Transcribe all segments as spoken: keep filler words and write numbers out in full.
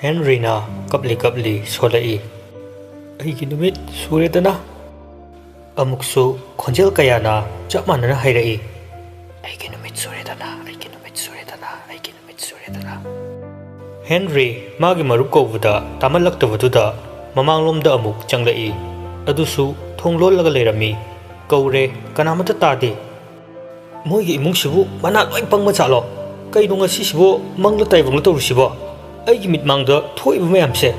ꯍꯦꯟꯔꯤꯅ ꯀꯞꯂꯤ ꯀꯞꯂꯤ ꯁꯣꯜꯂꯛꯏ꯫ "ꯑꯩꯒꯤ ꯅꯨꯃꯤꯠ ꯁꯨꯔꯦꯗꯅ!" ꯑꯃꯨꯛꯁꯨ ꯈꯣꯟꯖꯦꯜ ꯀꯌꯥꯅ ꯆꯞ ꯃꯥꯟꯅꯅ ꯍꯥꯏꯔꯛꯏ꯫ "ꯑꯩꯒꯤ ꯅꯨꯃꯤꯠ ꯁꯨꯔꯦꯗꯅ, ꯑꯩꯒꯤ ꯅꯨꯃꯤꯠ ꯁꯨꯔꯦꯗꯅ, ꯑꯩꯒꯤ ꯅꯨꯃꯤꯠ ꯁꯨꯔꯦꯗꯅ!" ꯍꯦꯟꯔꯤ ꯃꯥꯒꯤ ꯃꯔꯨꯞ ꯀꯧꯕꯗ ꯇꯥꯃꯜꯂꯛꯇꯕꯗꯨꯗ ꯃꯃꯥꯡꯂꯣꯝꯗ ꯑꯃꯨꯛ ꯆꯪꯂꯛꯏ꯫ ꯑꯗꯨꯁꯨ ꯊꯣꯡ ꯂꯣꯜꯂꯒ ꯂꯩꯔꯝꯃꯤ꯫ ꯀꯧꯔꯦ, ꯀꯅꯥꯃꯠꯇ ꯇꯥꯗꯦ꯫ "ꯃꯣꯏꯒꯤ ꯏꯃꯨꯡꯁꯤꯕꯨ ꯃꯅꯥ ꯂꯣꯏ ꯄꯪꯕ ꯖꯥꯠꯂꯣ? ꯀꯩꯅꯣ ꯉꯁꯤꯁꯤꯕꯨ ꯃꯪꯂ ꯇꯥꯏꯕꯪꯂ ꯇꯧꯔꯤꯁꯤꯕꯣ? ꯑꯩꯒꯤ ꯃꯤꯠꯃꯥꯡꯗ ꯊꯣꯛꯏꯕ ꯃꯌꯥꯝꯁꯦ!"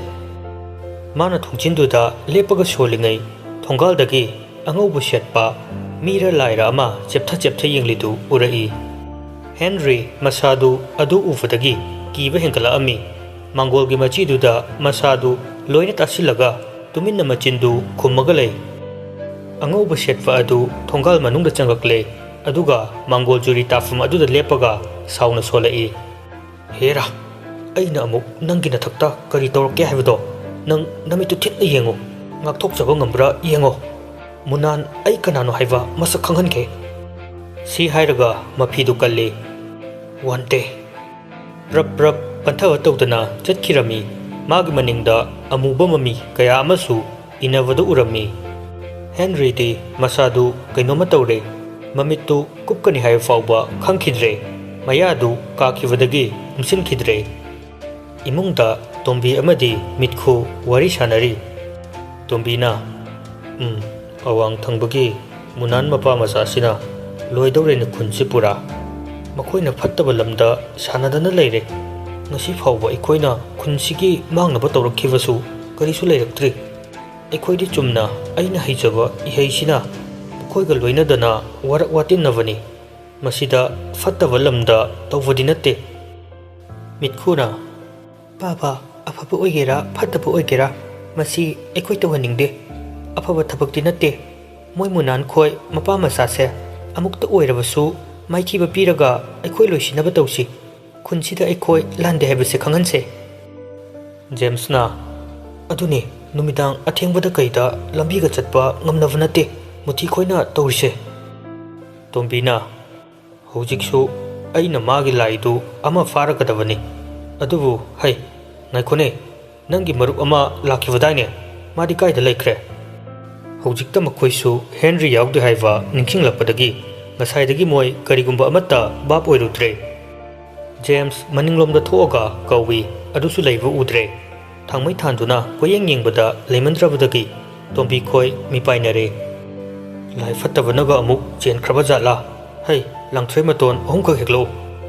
ꯃꯥꯅ ꯊꯣꯡꯖꯤꯟꯗꯨꯗ ꯂꯦꯞꯄꯒ ꯁꯣꯜꯂꯤꯉꯩ, ꯊꯣꯡꯒꯥꯜꯗꯒꯤ ꯑꯉꯧꯕ ꯁꯦꯠꯄ ꯃꯤꯔ ꯂꯥꯏꯔ ꯑꯃ ꯆꯦꯞꯊ ꯆꯦꯞꯊ ꯌꯦꯡꯂꯤꯗꯨ ꯎꯔꯛꯏ꯫ ꯍꯦꯟꯔꯤ ꯃꯁꯥꯗꯨ ꯑꯗꯨ ꯎꯕꯗꯒꯤ ꯀꯤꯕ ꯍꯦꯟꯒꯠꯂꯛꯑꯝꯃꯤ꯫ ꯃꯥꯡꯒꯣꯜꯒꯤ ꯃꯆꯤꯗꯨꯗ ꯃꯁꯥꯗꯨ ꯂꯣꯏꯅ ꯇꯥꯁꯤꯜꯂꯒ ꯇꯨꯃꯤꯟꯅ ꯃꯆꯤꯟꯗꯨ ꯈꯨꯝꯃꯒ ꯂꯩ꯫ ꯑꯉꯧꯕ ꯁꯦꯠꯄ ꯑꯗꯨ ꯊꯣꯡꯒꯥꯜ ꯃꯅꯨꯡꯗ ꯆꯪꯂꯛꯂꯦ, ꯑꯗꯨꯒ ꯃꯥꯡꯒꯣꯜ ꯖꯨꯔꯤ ꯇꯥꯐꯝ ꯑꯗꯨꯗ ꯂꯦꯞꯄꯒ ꯁꯥꯎꯅ ꯁꯣꯜꯂꯛꯏ꯫ "ꯍꯦꯔꯥ, ꯑꯩꯅ ꯑꯃꯨꯛ ꯅꯪꯒꯤ ꯅꯊꯛꯇ ꯀꯔꯤ ꯇꯧꯔꯛꯀꯦ ꯍꯥꯏꯕꯗꯣ ꯅꯪ ꯅꯃꯤꯠꯇꯨ ꯊꯤꯠꯅ ꯌꯦꯡꯉꯨ꯫ ꯉꯥꯛꯊꯣꯛꯆꯕ ꯉꯝꯕ꯭ꯔꯥ ꯌꯦꯡꯉꯣ꯫ ꯃꯨꯅꯥꯟ ꯑꯩ ꯀꯅꯥꯅꯣ ꯍꯥꯏꯕ ꯃꯁꯛ ꯈꯪꯍꯟꯒꯦ!" ꯁꯤ ꯍꯥꯏꯔꯒ ꯃꯐꯤꯗꯨ ꯀꯜꯂꯤ꯫ "ꯋꯥꯟꯇꯦ!" ꯔꯞ ꯔꯞ ꯄꯟꯊꯕ ꯇꯧꯗꯅ ꯆꯠꯈꯤꯔꯝꯃꯤ꯫ ꯃꯥꯒꯤ ꯃꯅꯤꯡꯗ ꯑꯃꯨꯕ ꯃꯃꯤ ꯀꯌꯥ ꯑꯃꯁꯨ ꯏꯟꯅꯕꯗꯨ ꯎꯔꯝꯃꯤ꯫ ꯍꯦꯟꯔꯤꯗꯤ ꯃꯁꯥꯗꯨ ꯀꯩꯅꯣꯝꯃ ꯇꯧꯔꯦ꯫ ꯃꯃꯤꯠꯇꯨ ꯀꯨꯞꯀꯅꯤ ꯍꯥꯏꯕ ꯐꯥꯎꯕ ꯈꯪꯈꯤꯗ꯭ꯔꯦ꯫ ꯃꯌꯥꯗꯨ ꯀꯥꯈꯤꯕꯗꯒꯤ ꯎꯝꯁꯤꯟꯈꯤꯗ꯭ꯔꯦ꯫ ꯏꯃꯨꯡꯗ ꯇꯣꯝꯕꯤ ꯑꯃꯗꯤ ꯃꯤꯠꯈꯨ ꯋꯥꯔꯤ ꯁꯥꯟꯅꯔꯤ꯫ ꯇꯣꯝꯕꯤꯅ, "ꯎꯝ, ꯑꯋꯥꯡ ꯊꯪꯕꯒꯤ ꯃꯨꯅꯥꯟ ꯃꯄꯥ ꯃꯆꯥꯁꯤꯅ ꯂꯣꯏꯗꯧꯔꯦꯅꯦ ꯈꯨꯟꯁꯤ ꯄꯨꯔꯥ꯫ ꯃꯈꯣꯏꯅ ꯐꯠꯇꯕ ꯂꯝꯗ ꯁꯥꯟꯅꯗꯅ ꯂꯩꯔꯦ꯫ ꯉꯁꯤ ꯐꯥꯎꯕ ꯑꯩꯈꯣꯏꯅ ꯈꯨꯟꯁꯤꯒꯤ ꯃꯥꯡꯅꯕ ꯇꯧꯔꯛꯈꯤꯕꯁꯨ ꯀꯔꯤꯁꯨ ꯂꯩꯔꯛꯇ꯭ꯔꯤ꯫ ꯑꯩꯈꯣꯏꯗꯤ ꯆꯨꯝꯅ ꯑꯩꯅ ꯍꯩꯖꯕ ꯏꯍꯩꯁꯤꯅ ꯃꯈꯣꯏꯒ ꯂꯣꯏꯅꯗꯅ ꯋꯥꯔꯛ ꯋꯥꯇꯤꯟꯅꯕꯅꯤ꯫ ꯃꯁꯤꯗ ꯐꯠꯇꯕ ꯂꯝꯗ ꯇꯧꯕꯗꯤ ꯅꯠꯇꯦ꯫" ꯃꯤꯠꯈꯨꯅ, "ꯄꯥꯕ, ꯑꯐꯕ ꯑꯣꯏꯒꯦꯔꯥ ꯐꯠꯇꯕ ꯑꯣꯏꯒꯦꯔꯥ, ꯃꯁꯤ ꯑꯩꯈꯣꯏ ꯇꯧꯍꯟꯅꯤꯡꯗꯦ꯫ ꯑꯐꯕ ꯊꯕꯛꯇꯤ ꯅꯠꯇꯦ꯫ ꯃꯣꯏ ꯃꯨꯅꯥꯟ ꯈꯣꯏ ꯃꯄꯥ ꯃꯆꯥꯁꯦ ꯑꯃꯨꯛꯇ ꯑꯣꯏꯔꯕꯁꯨ ꯃꯥꯏꯊꯤꯕ ꯄꯤꯔꯒ ꯑꯩꯈꯣꯏ ꯂꯣꯏꯁꯤꯟꯅꯕ ꯇꯧꯁꯤ꯫ ꯈꯨꯟꯁꯤꯗ ꯑꯩꯈꯣꯏ ꯂꯥꯟꯗꯦ ꯍꯥꯏꯕꯁꯦ ꯈꯪꯍꯟꯁꯦ꯫" ꯖꯦꯝꯁꯅ, "ꯑꯗꯨꯅꯤ, ꯅꯨꯃꯤꯗꯥꯡ ꯑꯊꯦꯡꯕꯗ ꯀꯩꯗ ꯂꯝꯕꯤꯒ ꯆꯠꯄ ꯉꯝꯅꯕ ꯅꯠꯇꯦ ꯃꯨꯊꯤ ꯈꯣꯏꯅ ꯇꯧꯔꯤꯁꯦ꯫" ꯇꯣꯝꯕꯤꯅ, "ꯍꯧꯖꯤꯛꯁꯨ ꯑꯩꯅ ꯃꯥꯒꯤ ꯂꯥꯏꯗꯨ ꯑꯃ ꯐꯥꯔꯒꯗꯕꯅꯤ꯫ ꯑꯗꯨꯕꯨ ꯍꯩ, "ꯉꯥꯏꯈꯣꯅꯦ, ꯅꯪꯒꯤ ꯃꯔꯨꯞ ꯑꯃ ꯂꯥꯛꯈꯤꯕꯗꯥꯏꯅꯦ? ꯃꯥꯗꯤ ꯀꯥꯏꯗ ꯂꯩꯈ꯭ꯔꯦ?" ꯍꯧꯖꯤꯛꯇ ꯃꯈꯣꯏꯁꯨ ꯍꯦꯟꯔꯤ ꯌꯥꯎꯗꯦ ꯍꯥꯏꯕ ꯅꯤꯡꯁꯤꯡꯂꯛꯄꯗꯒꯤ ꯉꯁꯥꯏꯗꯒꯤ ꯃꯣꯏ ꯀꯔꯤꯒꯨꯝꯕ ꯑꯃꯠꯇ ꯚꯥꯞ ꯑꯣꯏꯔꯨꯗ꯭ꯔꯦ꯫ ꯖꯦꯝꯁ ꯃꯅꯤꯡꯂꯣꯝꯗ ꯊꯣꯛꯑꯒ ꯀꯧꯏ, ꯑꯗꯨꯁꯨ ꯂꯩꯕ ꯎꯗ꯭ꯔꯦ꯫ ꯊꯥꯡꯃꯩ ꯊꯥꯟꯗꯨꯅ ꯀꯣꯏꯌꯦꯡ ꯌꯦꯡꯕꯗ ꯂꯩꯃꯟꯗ꯭ꯔꯕꯗꯒꯤ ꯇꯣꯝꯕꯤ ꯈꯣꯏ ꯃꯤꯄꯥꯏꯅꯔꯦ꯫ "ꯂꯥꯏ ꯐꯠꯇꯕꯅꯒ ꯑꯃꯨꯛ ꯆꯦꯟꯈ꯭ꯔꯕ ꯖꯥꯠꯂꯥ? ꯍꯩ, ꯂꯥꯡꯊ꯭ꯔꯩ ꯃꯇꯣꯟ ꯑꯍꯨꯝꯈꯛ ꯍꯦꯛꯂꯛꯎ꯫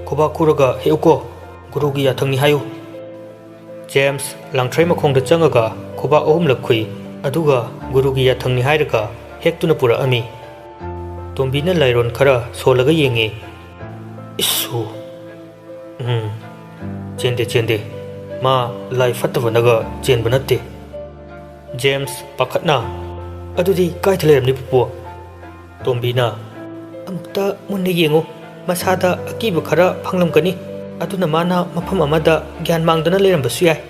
ꯈꯨꯕꯥꯛ ꯈꯨꯔꯒ ꯍꯦꯛꯎꯀꯣ꯫ ꯒꯨꯔꯨꯒꯤ ꯌꯥꯊꯪꯅꯤ ꯍꯥꯏꯌꯨ꯫" ꯖꯦꯝꯁ ꯂꯥꯡꯊ꯭ꯔꯩ ꯃꯈꯣꯡꯗ ꯆꯪꯉꯒ ꯈꯨꯕꯥꯛ ꯑꯍꯨꯝꯂꯛ ꯈꯨꯏ, ꯑꯗꯨꯒ ꯒꯨꯔꯨꯒꯤ ꯌꯥꯊꯪꯅꯤ ꯍꯥꯏꯔꯒ ꯍꯦꯛꯇꯨꯅ ꯄꯨꯔꯛꯑꯝꯃꯤ꯫ ꯇꯣꯝꯕꯤꯅ ꯂꯥꯏꯔꯣꯟ ꯈꯔ ꯁꯣꯜꯂꯒ ꯌꯦꯡꯉꯤ꯫ "ꯏꯁꯨ! ꯎꯝ, ꯆꯦꯟꯗꯦ, ꯆꯦꯟꯗꯦ꯫ ꯃꯥ ꯂꯥꯏ ꯐꯠꯇꯕꯅꯒ ꯆꯦꯟꯕ ꯅꯠꯇꯦ꯫" ꯖꯦꯝꯁ ꯄꯥꯈꯠꯅ, "ꯑꯗꯨꯗꯤ ꯀꯥꯏꯗ ꯂꯩꯔꯝꯅꯤ, ꯄꯨꯄꯨ?" ꯇꯣꯝꯕꯤꯅ, "ꯑꯃꯨꯛꯇ ꯃꯨꯟꯅ ꯌꯦꯡꯉꯨ꯫ ꯃꯁꯥꯗ ꯑꯀꯤꯕ ꯈꯔ ꯐꯪꯂꯝꯒꯅꯤ꯫ ꯑꯗꯨꯅ ꯃꯥꯅ ꯃꯐꯝ ꯑꯃꯗ ꯒ꯭ꯌꯥꯟ ꯃꯥꯡꯗꯨꯅ ꯂꯩꯔꯝꯕꯁꯨ ꯌꯥꯏ꯫"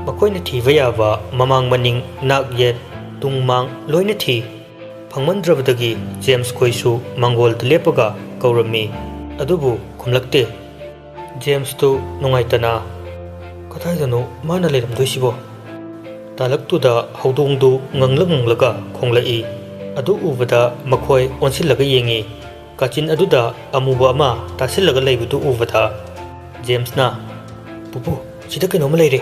ꯃꯈꯣꯏꯅ ꯊꯤꯕ ꯌꯥꯕ ꯃꯃꯥꯡ ꯃꯅꯤꯡ, ꯅꯥꯛ ꯌꯦꯠ, ꯇꯨꯡ ꯃꯥꯡ ꯂꯣꯏꯅ ꯊꯤ꯫ ꯐꯪꯃꯟꯗ꯭ꯔꯕꯗꯒꯤ ꯖꯦꯝꯁ ꯈꯣꯏꯁꯨ ꯃꯥꯡꯒꯣꯜꯗ ꯂꯦꯞꯄꯒ ꯀꯧꯔꯝꯃꯤ꯫ ꯑꯗꯨꯕꯨ ꯈꯨꯝꯂꯛꯇꯦ꯫ ꯖꯦꯝꯁꯇꯨ ꯅꯨꯡꯉꯥꯏꯇꯅ, "ꯀꯗꯥꯏꯗꯅꯣ ꯃꯥꯅ ꯂꯩꯔꯝꯗꯣꯏꯁꯤꯕꯣ?" ꯇꯥꯂꯛꯇꯨꯗ ꯍꯧꯗꯣꯡꯗꯨ ꯉꯪꯂ ꯉꯪꯂꯒ ꯈꯣꯡꯂꯛꯏ꯫ ꯑꯗꯨ ꯎꯕꯗ ꯃꯈꯣꯏ ꯑꯣꯟꯁꯤꯜꯂꯒ ꯌꯦꯡꯉꯤ꯫ ꯀꯥꯆꯤꯟ ꯑꯗꯨꯗ ꯑꯃꯨꯕ ꯑꯃ ꯇꯥꯁꯤꯜꯂꯒ ꯂꯩꯕꯗꯨ ꯎꯕꯗ ꯖꯦꯝꯁꯅ, "ꯄꯨꯄꯨ, ꯁꯤꯗ ꯀꯩꯅꯣꯝꯃ ꯂꯩꯔꯦ꯫"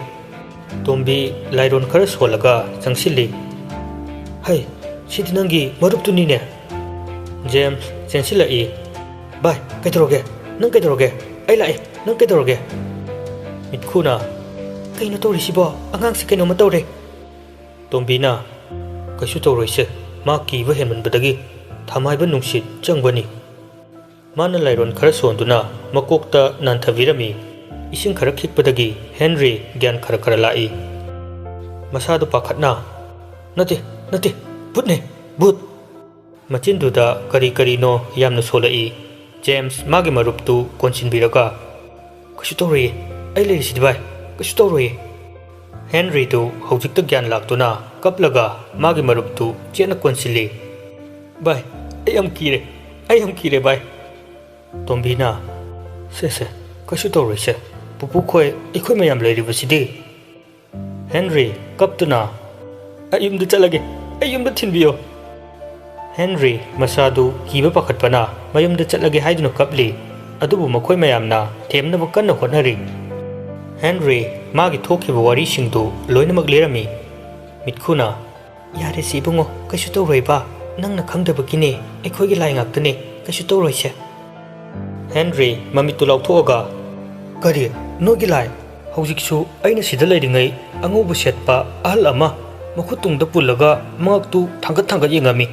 ꯇꯣꯝꯕꯤ ꯂꯥꯏꯔꯣꯟ ꯈꯔ ꯁꯣꯜꯂꯒ ꯆꯪꯁꯤꯜꯂꯤ꯫ "ꯍꯩ, ꯁꯤꯗꯤ ꯅꯪꯒꯤ ꯃꯔꯨꯞꯇꯨꯅꯤꯅꯦ!" ꯖꯦꯝꯁ ꯆꯦꯟꯁꯤꯜꯂꯛꯏ꯫ "ꯚꯥꯏ, ꯀꯩꯗꯧꯔꯒꯦ? ꯅꯪ ꯀꯩꯗꯧꯔꯒꯦ? ꯑꯩ ꯂꯥꯛꯑꯦ, ꯅꯪ ꯀꯩꯗꯧꯔꯒꯦ?" ꯃꯤꯠꯈꯨꯅ, "ꯀꯩꯅꯣ ꯇꯧꯔꯤꯁꯤꯕꯣ? ꯑꯉꯥꯡꯁꯦ ꯀꯩꯅꯣꯝꯃ ꯇꯧꯔꯦ꯫" ꯇꯣꯝꯕꯤꯅ, "ꯀꯩꯁꯨ ꯇꯧꯔꯣꯏꯁꯦ, ꯃꯥ ꯀꯤꯕ ꯍꯦꯟꯃꯟꯕꯗꯒꯤ ꯊꯃꯥꯏꯕ ꯅꯨꯡꯁꯤꯠ ꯆꯪꯕꯅꯤ꯫" ꯃꯥꯅ ꯂꯥꯏꯔꯣꯟ ꯈꯔ ꯁꯣꯟꯗꯨꯅ ꯃꯀꯣꯛꯇ ꯅꯥꯟꯊꯕꯤꯔꯝꯃꯤ꯫ ꯏꯁꯤꯡ ꯈꯔ ꯈꯤꯛꯄꯗꯒꯤ ꯍꯦꯟꯔꯤ ꯒ꯭ꯌꯥꯟ ꯈꯔ ꯈꯔ ꯂꯥꯛꯏ꯫ ꯃꯁꯥꯗꯨ ꯄꯥꯈꯠꯅ, "ꯅꯠꯇꯦ, ꯅꯠꯇꯦ, ꯚꯨꯠꯅꯦ, ꯚꯨꯠ!" ꯃꯆꯤꯟꯗꯨꯗ ꯀꯔꯤ ꯀꯔꯤꯅꯣ ꯌꯥꯝꯅ ꯁꯣꯜꯂꯛꯏ꯫ ꯖꯦꯝꯁ ꯃꯥꯒꯤ ꯃꯔꯨꯞꯇꯨ ꯀꯣꯟꯁꯤꯟꯕꯤꯔꯒ, "ꯀꯩꯁꯨ ꯇꯧꯔꯣꯏꯌꯦ, ꯑꯩ ꯂꯩꯔꯤꯁꯤꯗꯤ ꯚꯥꯏ, ꯀꯩꯁꯨ ꯇꯧꯔꯣꯏꯌꯦ꯫" ꯍꯦꯟꯔꯤꯗꯨ ꯍꯧꯖꯤꯛꯇ ꯒ꯭ꯌꯥꯟ ꯂꯥꯛꯇꯨꯅ ꯀꯞꯂꯒ ꯃꯥꯒꯤ ꯃꯔꯨꯞꯇꯨ ꯆꯦꯠꯅ ꯀꯣꯟꯁꯤꯜꯂꯤ꯫ "ꯚꯥꯏ, ꯑꯩ ꯌꯥꯝ ꯀꯤꯔꯦ, ꯑꯩ ꯌꯥꯝ ꯀꯤꯔꯦ ꯚꯥꯏ꯫" ꯇꯣꯝꯕꯤꯅ, "ꯁꯦ, ꯁꯦ, ꯀꯩꯁꯨ ꯇꯧꯔꯣꯏꯁꯦ, "ꯄꯨꯄꯨ ꯈꯣꯏ, ꯑꯩꯈꯣꯏ ꯃꯌꯥꯝ ꯂꯩꯔꯤꯕꯁꯤꯗꯤ?" ꯍꯦꯟꯔꯤ, ꯀꯞꯇꯨꯅ, "ꯑꯩ ꯌꯨꯝꯗ ꯆꯠꯂꯒꯦ, ꯑꯩ ꯌꯨꯝꯗ ꯊꯤꯟꯕꯤꯌꯣ꯫" ꯍꯦꯟꯔꯤ ꯃꯁꯥꯗꯨ ꯀꯤꯕ ꯄꯥꯈꯠꯄꯅ ꯃꯌꯨꯝꯗ ꯆꯠꯂꯒꯦ ꯍꯥꯏꯗꯨꯅ ꯀꯞꯂꯤ꯫ ꯑꯗꯨꯕꯨ ꯃꯈꯣꯏ ꯃꯌꯥꯝꯅ ꯊꯦꯝꯅꯕ ꯀꯟꯅ ꯍꯣꯠꯅꯔꯤ꯫ ꯍꯦꯟꯔꯤ ꯃꯥꯒꯤ ꯊꯣꯛꯈꯤꯕ ꯋꯥꯔꯤꯁꯤꯡꯗꯨ ꯂꯣꯏꯅꯃꯛ ꯂꯤꯔꯝꯃꯤ꯫ ꯃꯤꯠꯈꯨꯅ, "ꯌꯥꯔꯦꯁꯦ ꯏꯕꯨꯡꯉꯣ, ꯀꯩꯁꯨ ꯇꯧꯔꯣꯏꯕ꯫ ꯅꯪꯅ ꯈꯪꯗꯕꯒꯤꯅꯦ, ꯑꯩꯈꯣꯏꯒꯤ ꯂꯥꯏ ꯉꯥꯛꯇꯅꯦ, ꯀꯩꯁꯨ ꯇꯧꯔꯣꯏꯁꯦ꯫" ꯍꯦꯟꯔꯤ ꯃꯃꯤꯠꯇꯨ ꯂꯥꯎꯊꯣꯛꯑꯒ, "ꯀꯔꯤ? ꯅꯣꯏꯒꯤ ꯂꯥꯏ? ꯍꯧꯖꯤꯛꯁꯨ ꯑꯩꯅ ꯁꯤꯗ ꯂꯩꯔꯤꯉꯩ ꯑꯉꯧꯕ ꯁꯦꯠꯄ ꯑꯍꯜ ꯑꯃ ꯃꯈꯨꯠ ꯇꯨꯡꯗ ꯄꯨꯜꯂꯒ ꯃꯉꯛꯇꯨ ꯊꯥꯡꯒꯠ ꯊꯥꯡꯒꯠ ꯌꯦꯡꯉꯝꯃꯤ꯫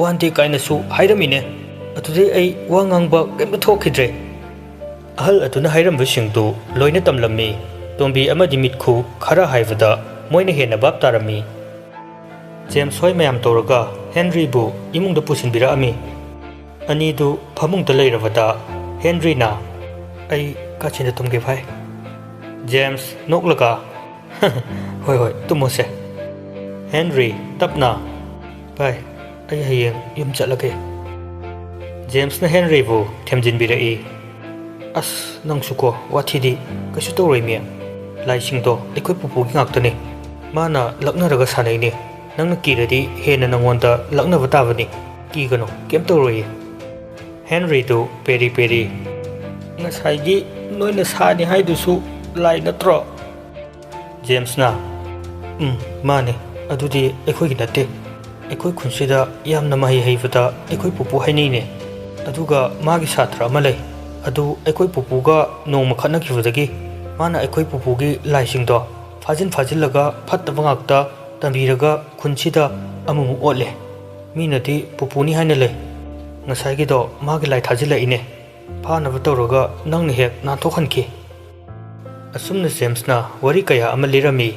ꯋꯥꯟꯗꯦ ꯀꯥꯏꯅꯁꯨ ꯍꯥꯏꯔꯝꯃꯤꯅꯦ꯫ ꯑꯗꯨꯗꯩ ꯑꯩ ꯋꯥ ꯉꯥꯡꯕ ꯀꯩꯝꯇ ꯊꯣꯛꯈꯤꯗ꯭ꯔꯦ꯫" ꯑꯍꯜ ꯑꯗꯨꯅ ꯍꯥꯏꯔꯝꯕꯁꯤꯡꯗꯨ ꯂꯣꯏꯅ ꯇꯝꯂꯝꯃꯤ꯫ ꯇꯣꯝꯕꯤ ꯑꯃꯗꯤ ꯃꯤꯠꯈꯨ ꯈꯔ ꯍꯥꯏꯕꯗ ꯃꯣꯏꯅ ꯍꯦꯟꯅ ꯚꯥꯞ ꯇꯥꯔꯝꯃꯤ꯫ ꯖꯦꯝꯁ ꯍꯣꯏ ꯃꯌꯥꯝ ꯇꯧꯔꯒ ꯍꯦꯟꯔꯤꯕꯨ ꯏꯃꯨꯡꯗ ꯄꯨꯁꯤꯟꯕꯤꯔꯛꯑꯝꯃꯤ꯫ ꯑꯅꯤꯗꯨ ꯐꯃꯨꯡꯗ ꯂꯩꯔꯕꯗ ꯍꯦꯟꯔꯤꯅ, "ꯑꯩ ꯀꯥꯆꯤꯟꯗ ꯇꯨꯝꯒꯦ ꯚꯥꯏ꯫" ꯖꯦꯝꯁ ꯅꯣꯛꯂꯒ, "ꯍꯣꯏ, ꯍꯣꯏ, ꯇꯨꯝꯃꯣꯁꯦ꯫" ꯍꯦꯟꯔꯤ ꯇꯞꯅ, "ꯚꯥꯏ, ꯑꯩ ꯍꯌꯦꯡ ꯌꯨꯝ ꯆꯠꯂꯒꯦ꯫" ꯖꯦꯝꯁꯅ ꯍꯦꯟꯔꯤꯕꯨ ꯊꯦꯝꯖꯤꯟꯕꯤꯔꯛꯏ꯫ "ꯑꯁ, ꯅꯪꯁꯨꯀꯣ, ꯋꯥꯊꯤꯗꯤ꯫ ꯀꯩꯁꯨ ꯇꯧꯔꯣꯏꯃꯤ꯫ ꯂꯥꯏꯁꯤꯡꯗꯣ ꯑꯩꯈꯣꯏ ꯄꯨꯄꯨꯒꯤ ꯉꯥꯛꯇꯅꯦ꯫ ꯃꯥꯅ ꯂꯛꯅꯔꯒ ꯁꯥꯟꯅꯩꯅꯦ꯫ ꯅꯪꯅ ꯀꯤꯔꯗꯤ ꯍꯦꯟꯅ ꯅꯪꯉꯣꯟꯗ ꯂꯛꯅꯕ ꯇꯥꯕꯅꯤ꯫ ꯀꯤꯒꯅꯨ, ꯀꯩꯝ ꯇꯧꯔꯣꯏꯌꯦ꯫" ꯍꯦꯟꯔꯤꯗꯨ ꯄꯦꯔꯤ ꯄꯦꯔꯤ, "ꯉꯁꯥꯏꯒꯤ ꯅꯣꯏꯅ ꯁꯥꯅꯤ ꯍꯥꯏꯗꯨꯁꯨ ꯂꯥꯏ ꯅꯠꯇ꯭ꯔꯣ?" ꯖꯦꯝꯁꯅ, "ꯎꯝ, ꯃꯥꯅꯦ꯫ ꯑꯗꯨꯗꯤ ꯑꯩꯈꯣꯏꯒꯤ ꯅꯠꯇꯦ꯫ ꯑꯩꯈꯣꯏ ꯈꯨꯟꯁꯤꯗ ꯌꯥꯝꯅ ꯃꯍꯩ ꯍꯩꯕꯗ ꯑꯩꯈꯣꯏ ꯄꯨꯄꯨ ꯍꯥꯏꯅꯩꯅꯦ꯫ ꯑꯗꯨꯒ ꯃꯥꯒꯤ ꯁꯥꯇ꯭ꯔ ꯑꯃ ꯂꯩ꯫ ꯑꯗꯨ ꯑꯩꯈꯣꯏ ꯄꯨꯄꯨꯒ ꯅꯣꯡꯃ ꯈꯠꯅꯈꯤꯕꯗꯒꯤ ꯃꯥꯅ ꯑꯩꯈꯣꯏ ꯄꯨꯄꯨꯒꯤ ꯂꯥꯏꯁꯤꯡꯗꯣ ꯐꯥꯖꯤꯟ ꯐꯥꯖꯤꯜꯂꯒ ꯐꯠꯇꯕ ꯉꯥꯛꯇ ꯇꯝꯕꯤꯔꯒ ꯈꯨꯟꯁꯤꯗ ꯑꯃꯃꯨꯛ ꯑꯣꯠꯂꯦ꯫ ꯃꯤꯅꯗꯤ ꯄꯨꯄꯨꯅꯤ ꯍꯥꯏꯅ ꯂꯩ꯫ ꯉꯁꯥꯏꯒꯤꯗꯣ ꯃꯥꯒꯤ ꯂꯥꯏ ꯊꯥꯖꯤꯜꯂꯛꯏꯅꯦ꯫ ꯐꯥꯅꯕ ꯇꯧꯔꯒ ꯅꯪꯅ ꯍꯦꯛ ꯅꯥꯟꯊꯣꯛꯍꯟꯈꯤ꯫" ꯑꯁꯨꯝꯅ ꯖꯦꯝꯁꯅ ꯋꯥꯔꯤ ꯀꯌꯥ ꯑꯃ ꯂꯤꯔꯝꯃꯤ꯫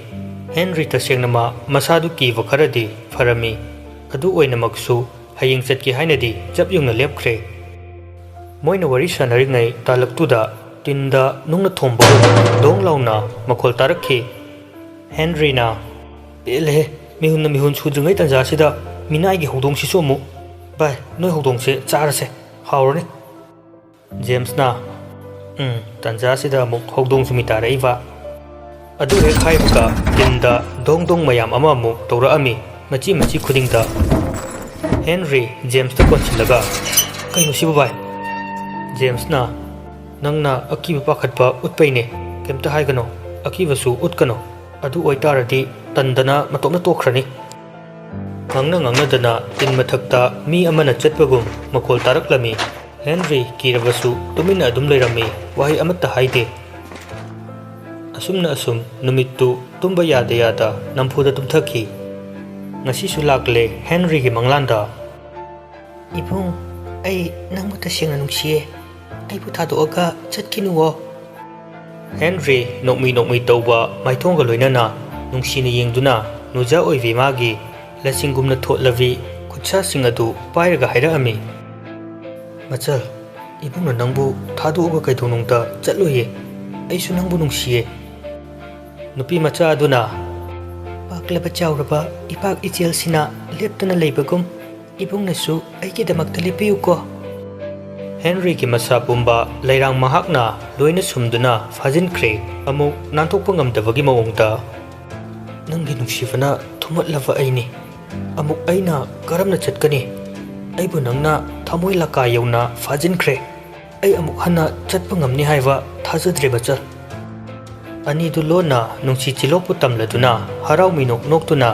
ꯍꯦꯟꯔꯤ ꯇꯁꯦꯡꯅꯃꯛ ꯃꯁꯥꯗꯨ ꯀꯤꯕ ꯈꯔꯗꯤ ꯐꯔꯝꯃꯤ꯫ ꯑꯗꯨ ꯑꯣꯏꯅꯃꯛꯁꯨ ꯍꯌꯦꯡ ꯆꯠꯀꯦ ꯍꯥꯏꯅꯗꯤ ꯆꯞ ꯌꯨꯡꯅ ꯂꯦꯞꯈ꯭ꯔꯦ꯫ ꯃꯣꯏꯅ ꯋꯥꯔꯤ ꯁꯥꯟꯅꯔꯤꯉꯩ ꯇꯥꯂꯛꯇꯨꯗ ꯇꯤꯟꯗ ꯅꯨꯡꯅ ꯊꯣꯝꯕꯒꯨꯝ ꯗꯣꯡ ꯂꯥꯎꯅ ꯃꯈꯣꯜ ꯇꯥꯔꯛꯈꯤ꯫ ꯍꯦꯟꯔꯤꯅ, "ꯄꯦꯜꯂꯦꯍꯦ, ꯃꯤꯍꯨꯟꯅ ꯃꯤꯍꯨꯟ ꯁꯨꯗ꯭ꯔꯤꯉꯩ ꯇꯟꯖꯥꯁꯤꯗ ꯃꯤꯅꯥꯏꯒꯤ ꯍꯧꯗꯣꯡꯁꯤꯁꯨ ꯑꯃꯨꯛ꯫ ꯚꯥꯏ, ꯅꯣꯏ ꯍꯧꯗꯣꯡꯁꯦ ꯆꯥꯔꯁꯦ, ꯍꯥꯎꯔꯅꯤ꯫" ꯖꯦꯝꯁꯅ, ꯎꯝ, ꯇꯥꯟꯖꯥꯁꯤꯗ ꯑꯃꯨꯛ ꯍꯧꯗꯣꯡꯁꯨ ꯃꯤ ꯇꯥꯔꯛꯏꯕ꯫ ꯑꯗꯨ ꯍꯦꯛ ꯍꯥꯏꯕꯒ ꯇꯤꯟꯗ ꯗꯣꯡ ꯗꯣꯡ ꯃꯌꯥꯝ ꯑꯃ ꯑꯃꯨꯛ ꯇꯧꯔꯛꯑꯝꯃꯤ, ꯃꯆꯤ ꯃꯆꯤ ꯈꯨꯗꯤꯡꯗ꯫ ꯍꯦꯟꯔꯤ ꯖꯦꯝꯁꯇ ꯀꯣꯟꯁꯤꯜꯂꯒ, "ꯀꯩꯅꯣ ꯁꯤꯕꯨ, ꯚꯥꯏ?" ꯖꯦꯝꯁꯅ, "ꯅꯪꯅ ꯑꯀꯤꯕ ꯄꯥꯈꯠꯄ ꯎꯠꯄꯩꯅꯦ, ꯀꯩꯝꯇ ꯍꯥꯏꯒꯅꯣ, ꯑꯀꯤꯕꯁꯨ ꯎꯠꯀꯅꯣ, ꯑꯗꯨ ꯑꯣꯏꯇꯥꯔꯗꯤ ꯇꯟꯗꯅ ꯃꯇꯣꯝꯇ ꯇꯣꯛꯈ꯭ꯔꯅꯤ"꯫ ꯉꯥꯡꯅ ꯉꯥꯡꯅꯗꯅ ꯇꯤꯟ ꯃꯊꯛꯇ ꯃꯤ ꯑꯃꯅ ꯆꯠꯄꯒꯨꯝ ꯃꯈꯣꯜ ꯇꯥꯔꯛꯂꯝꯃꯤ꯫ ꯍꯦꯟꯔꯤ ꯀꯤꯔꯕꯁꯨ ꯇꯨꯃꯤꯟꯅ ꯑꯗꯨꯝ ꯂꯩꯔꯝꯃꯤ, ꯋꯥꯍꯩ ꯑꯃꯠꯇ ꯍꯥꯏꯗꯦ꯫ ꯑꯁꯨꯝꯅ ꯑꯁꯨꯝ ꯅꯨꯃꯤꯠꯇꯨ ꯇꯨꯝꯕ ꯌꯥꯗ ꯌꯥꯗ ꯅꯝꯐꯨꯗ ꯇꯨꯝꯊꯈꯤ꯫ ꯉꯁꯤꯁꯨ ꯂꯥꯛꯂꯦ ꯍꯦꯟꯔꯤꯒꯤ ꯃꯪꯂꯥꯟꯗ꯫ "ꯏꯕꯨꯡ, ꯑꯩ ꯅꯪꯕꯨ ꯇꯁꯦꯡꯅ ꯅꯨꯡꯁꯤꯌꯦ꯫ ꯑꯩꯕꯨ ꯊꯥꯗꯣꯛꯑꯒ ꯆꯠꯈꯤꯅꯨꯋꯣ"꯫ ꯍꯦꯟꯔꯤ ꯅꯣꯛꯃꯤ ꯅꯣꯛꯃꯤ ꯇꯧꯕ ꯃꯥꯏꯊꯣꯡꯒ ꯂꯣꯏꯅꯅ ꯅꯨꯡꯁꯤꯅ ꯌꯦꯡꯗꯨꯅ ꯅꯨꯖꯥ ꯑꯣꯏꯕꯤ ꯃꯥꯒꯤ ꯂꯁꯤꯡꯒꯨꯝꯅ ꯊꯣꯠꯂꯕꯤ ꯈꯨꯠꯁꯥꯁꯤꯡ ꯑꯗꯨ ꯄꯥꯏꯔꯒ ꯍꯥꯏꯔꯛꯑꯝꯃꯤ꯫ "ꯃꯆꯜ, ꯏꯕꯨꯡꯅ ꯅꯪꯕꯨ ꯊꯥꯗꯣꯛꯑꯒ ꯀꯩꯗꯧꯅꯨꯡꯗ ꯆꯠꯂꯣꯏꯌꯦ꯫ ꯑꯩꯁꯨ ꯅꯪꯕꯨ ꯅꯨꯡꯁꯤꯌꯦ"꯫ ꯅꯨꯄꯤ ꯃꯆꯥ ꯑꯗꯨꯅ, "ꯄꯥꯛꯂꯕ ꯆꯥꯎꯔꯕ ꯏꯄꯥꯛ ꯏꯆꯦꯜꯁꯤꯅ ꯂꯦꯞꯇꯅ ꯂꯩꯕꯒꯨꯝ, ꯏꯕꯨꯡꯅꯁꯨ ꯑꯩꯒꯤꯗꯃꯛꯇ ꯂꯦꯞꯄꯤꯌꯨꯀꯣ"꯫ ꯍꯦꯟꯔꯤꯒꯤ ꯃꯁꯥ ꯄꯨꯝꯕ ꯂꯩꯔꯥꯡ ꯃꯍꯥꯛꯅ ꯂꯣꯏꯅ ꯁꯨꯝꯗꯨꯅ ꯐꯥꯖꯤꯟꯈ꯭ꯔꯦ꯫ ꯑꯃꯨꯛ ꯅꯥꯟꯊꯣꯛꯄ ꯉꯝꯗꯕꯒꯤ ꯃꯑꯣꯡꯗ, "ꯅꯪꯒꯤ ꯅꯨꯡꯁꯤꯕꯅ ꯊꯨꯝꯍꯠꯂꯕ ꯑꯩꯅꯤ꯫ ꯑꯃꯨꯛ ꯑꯩꯅ ꯀꯔꯝꯅ ꯆꯠꯀꯅꯤ? ꯑꯩꯕꯨ ꯅꯪꯅ ꯊꯃꯣꯏ ꯂꯀꯥ ꯌꯧꯅ ꯐꯥꯖꯤꯟꯈ꯭ꯔꯦ꯫ ꯑꯩ ꯑꯃꯨꯛ ꯍꯟꯅ ꯆꯠꯄ ꯉꯝꯅꯤ ꯍꯥꯏꯕ ꯊꯥꯖꯗ꯭ꯔꯦ, ꯃꯆꯜ"꯫ ꯑꯅꯤꯗꯨ ꯂꯣꯟꯅ ꯅꯨꯡꯁꯤ ꯆꯤꯂꯣꯛꯄꯨ ꯇꯝꯂꯗꯨꯅ ꯍꯔꯥꯎ ꯃꯤꯅꯣꯛ ꯅꯣꯛꯇꯨꯅ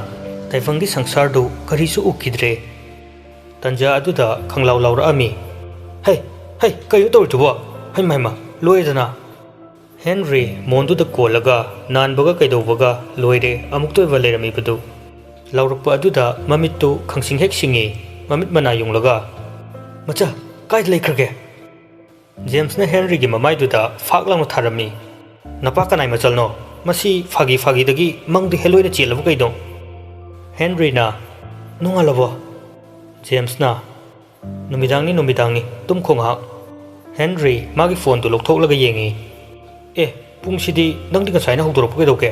ꯇꯥꯏꯕꯪꯒꯤ ꯁꯪꯁꯥꯔꯗꯨ ꯀꯔꯤꯁꯨ ꯎꯈꯤꯗ꯭ꯔꯦ꯫ ꯇꯟꯖꯥ ꯑꯗꯨꯗ ꯈꯪꯂꯥꯎ ꯂꯥꯎꯔꯛꯑꯝꯃꯤ꯫ "ꯍꯩ, ꯍꯩ, ꯀꯩꯅꯣ ꯇꯧꯔꯤꯗꯨꯕꯣ? ꯍꯩꯃ, ꯍꯩꯃ, ꯂꯣꯏꯔꯦꯗꯅ!" ꯍꯦꯟꯔꯤ ꯃꯣꯟꯗꯨꯗ ꯀꯣꯜꯂꯒ, "ꯅꯥꯟꯕꯒ ꯀꯩꯗꯧꯕꯒ ꯂꯣꯏꯔꯦ, ꯑꯃꯨꯛꯇ ꯑꯣꯏꯕ ꯂꯩꯔꯝꯃꯤꯕꯗꯨ"꯫ ꯂꯥꯎꯔꯛꯄ ꯑꯗꯨꯗ ꯃꯃꯤꯠꯇꯨ ꯈꯪꯁꯤꯡ ꯍꯦꯛ ꯁꯤꯡꯉꯤ, ꯃꯃꯤꯠ ꯃꯅꯥ ꯌꯨꯡꯂꯒ, "ꯃꯆꯥ, ꯀꯥꯏꯗ ꯂꯩꯈ꯭ꯔꯒꯦ?" ꯖꯦꯝꯁꯅ ꯍꯦꯟꯔꯤꯒꯤ ꯃꯃꯥꯏꯗꯨꯗ ꯐꯥꯛ ꯂꯥꯎꯅ ꯊꯥꯔꯝꯃꯤ꯫ "ꯅꯄꯥ ꯀꯅꯥꯏ ꯃꯆꯜꯅꯣ? ꯃꯁꯤ ꯐꯥꯒꯤ ꯐꯥꯒꯤꯗꯒꯤ ꯃꯪꯗ ꯍꯦꯜꯂꯣꯏꯅ ꯆꯦꯜꯂꯕ ꯀꯩꯅꯣ?" ꯍꯦꯟꯔꯤꯅ, "ꯅꯣꯡꯉꯥꯜꯂꯕꯣ?" ꯖꯦꯝꯁꯅ, "ꯅꯨꯃꯤꯗꯥꯡꯅꯤ, ꯅꯨꯃꯤꯗꯥꯡꯅꯤ, ꯇꯨꯝꯈꯣ ꯉꯥꯏꯍꯥꯛ"꯫ ꯍꯦꯟꯔꯤ ꯃꯥꯒꯤ ꯐꯣꯟꯗꯨ ꯂꯧꯊꯣꯛꯂꯒ ꯌꯦꯡꯉꯤ꯫ "ꯑꯦ, ꯄꯨꯡꯁꯤꯗꯤ ꯅꯪꯗꯤ ꯉꯁꯥꯏꯅ ꯍꯧꯗꯣꯔꯛꯄ ꯀꯩꯗꯧꯒꯦ?"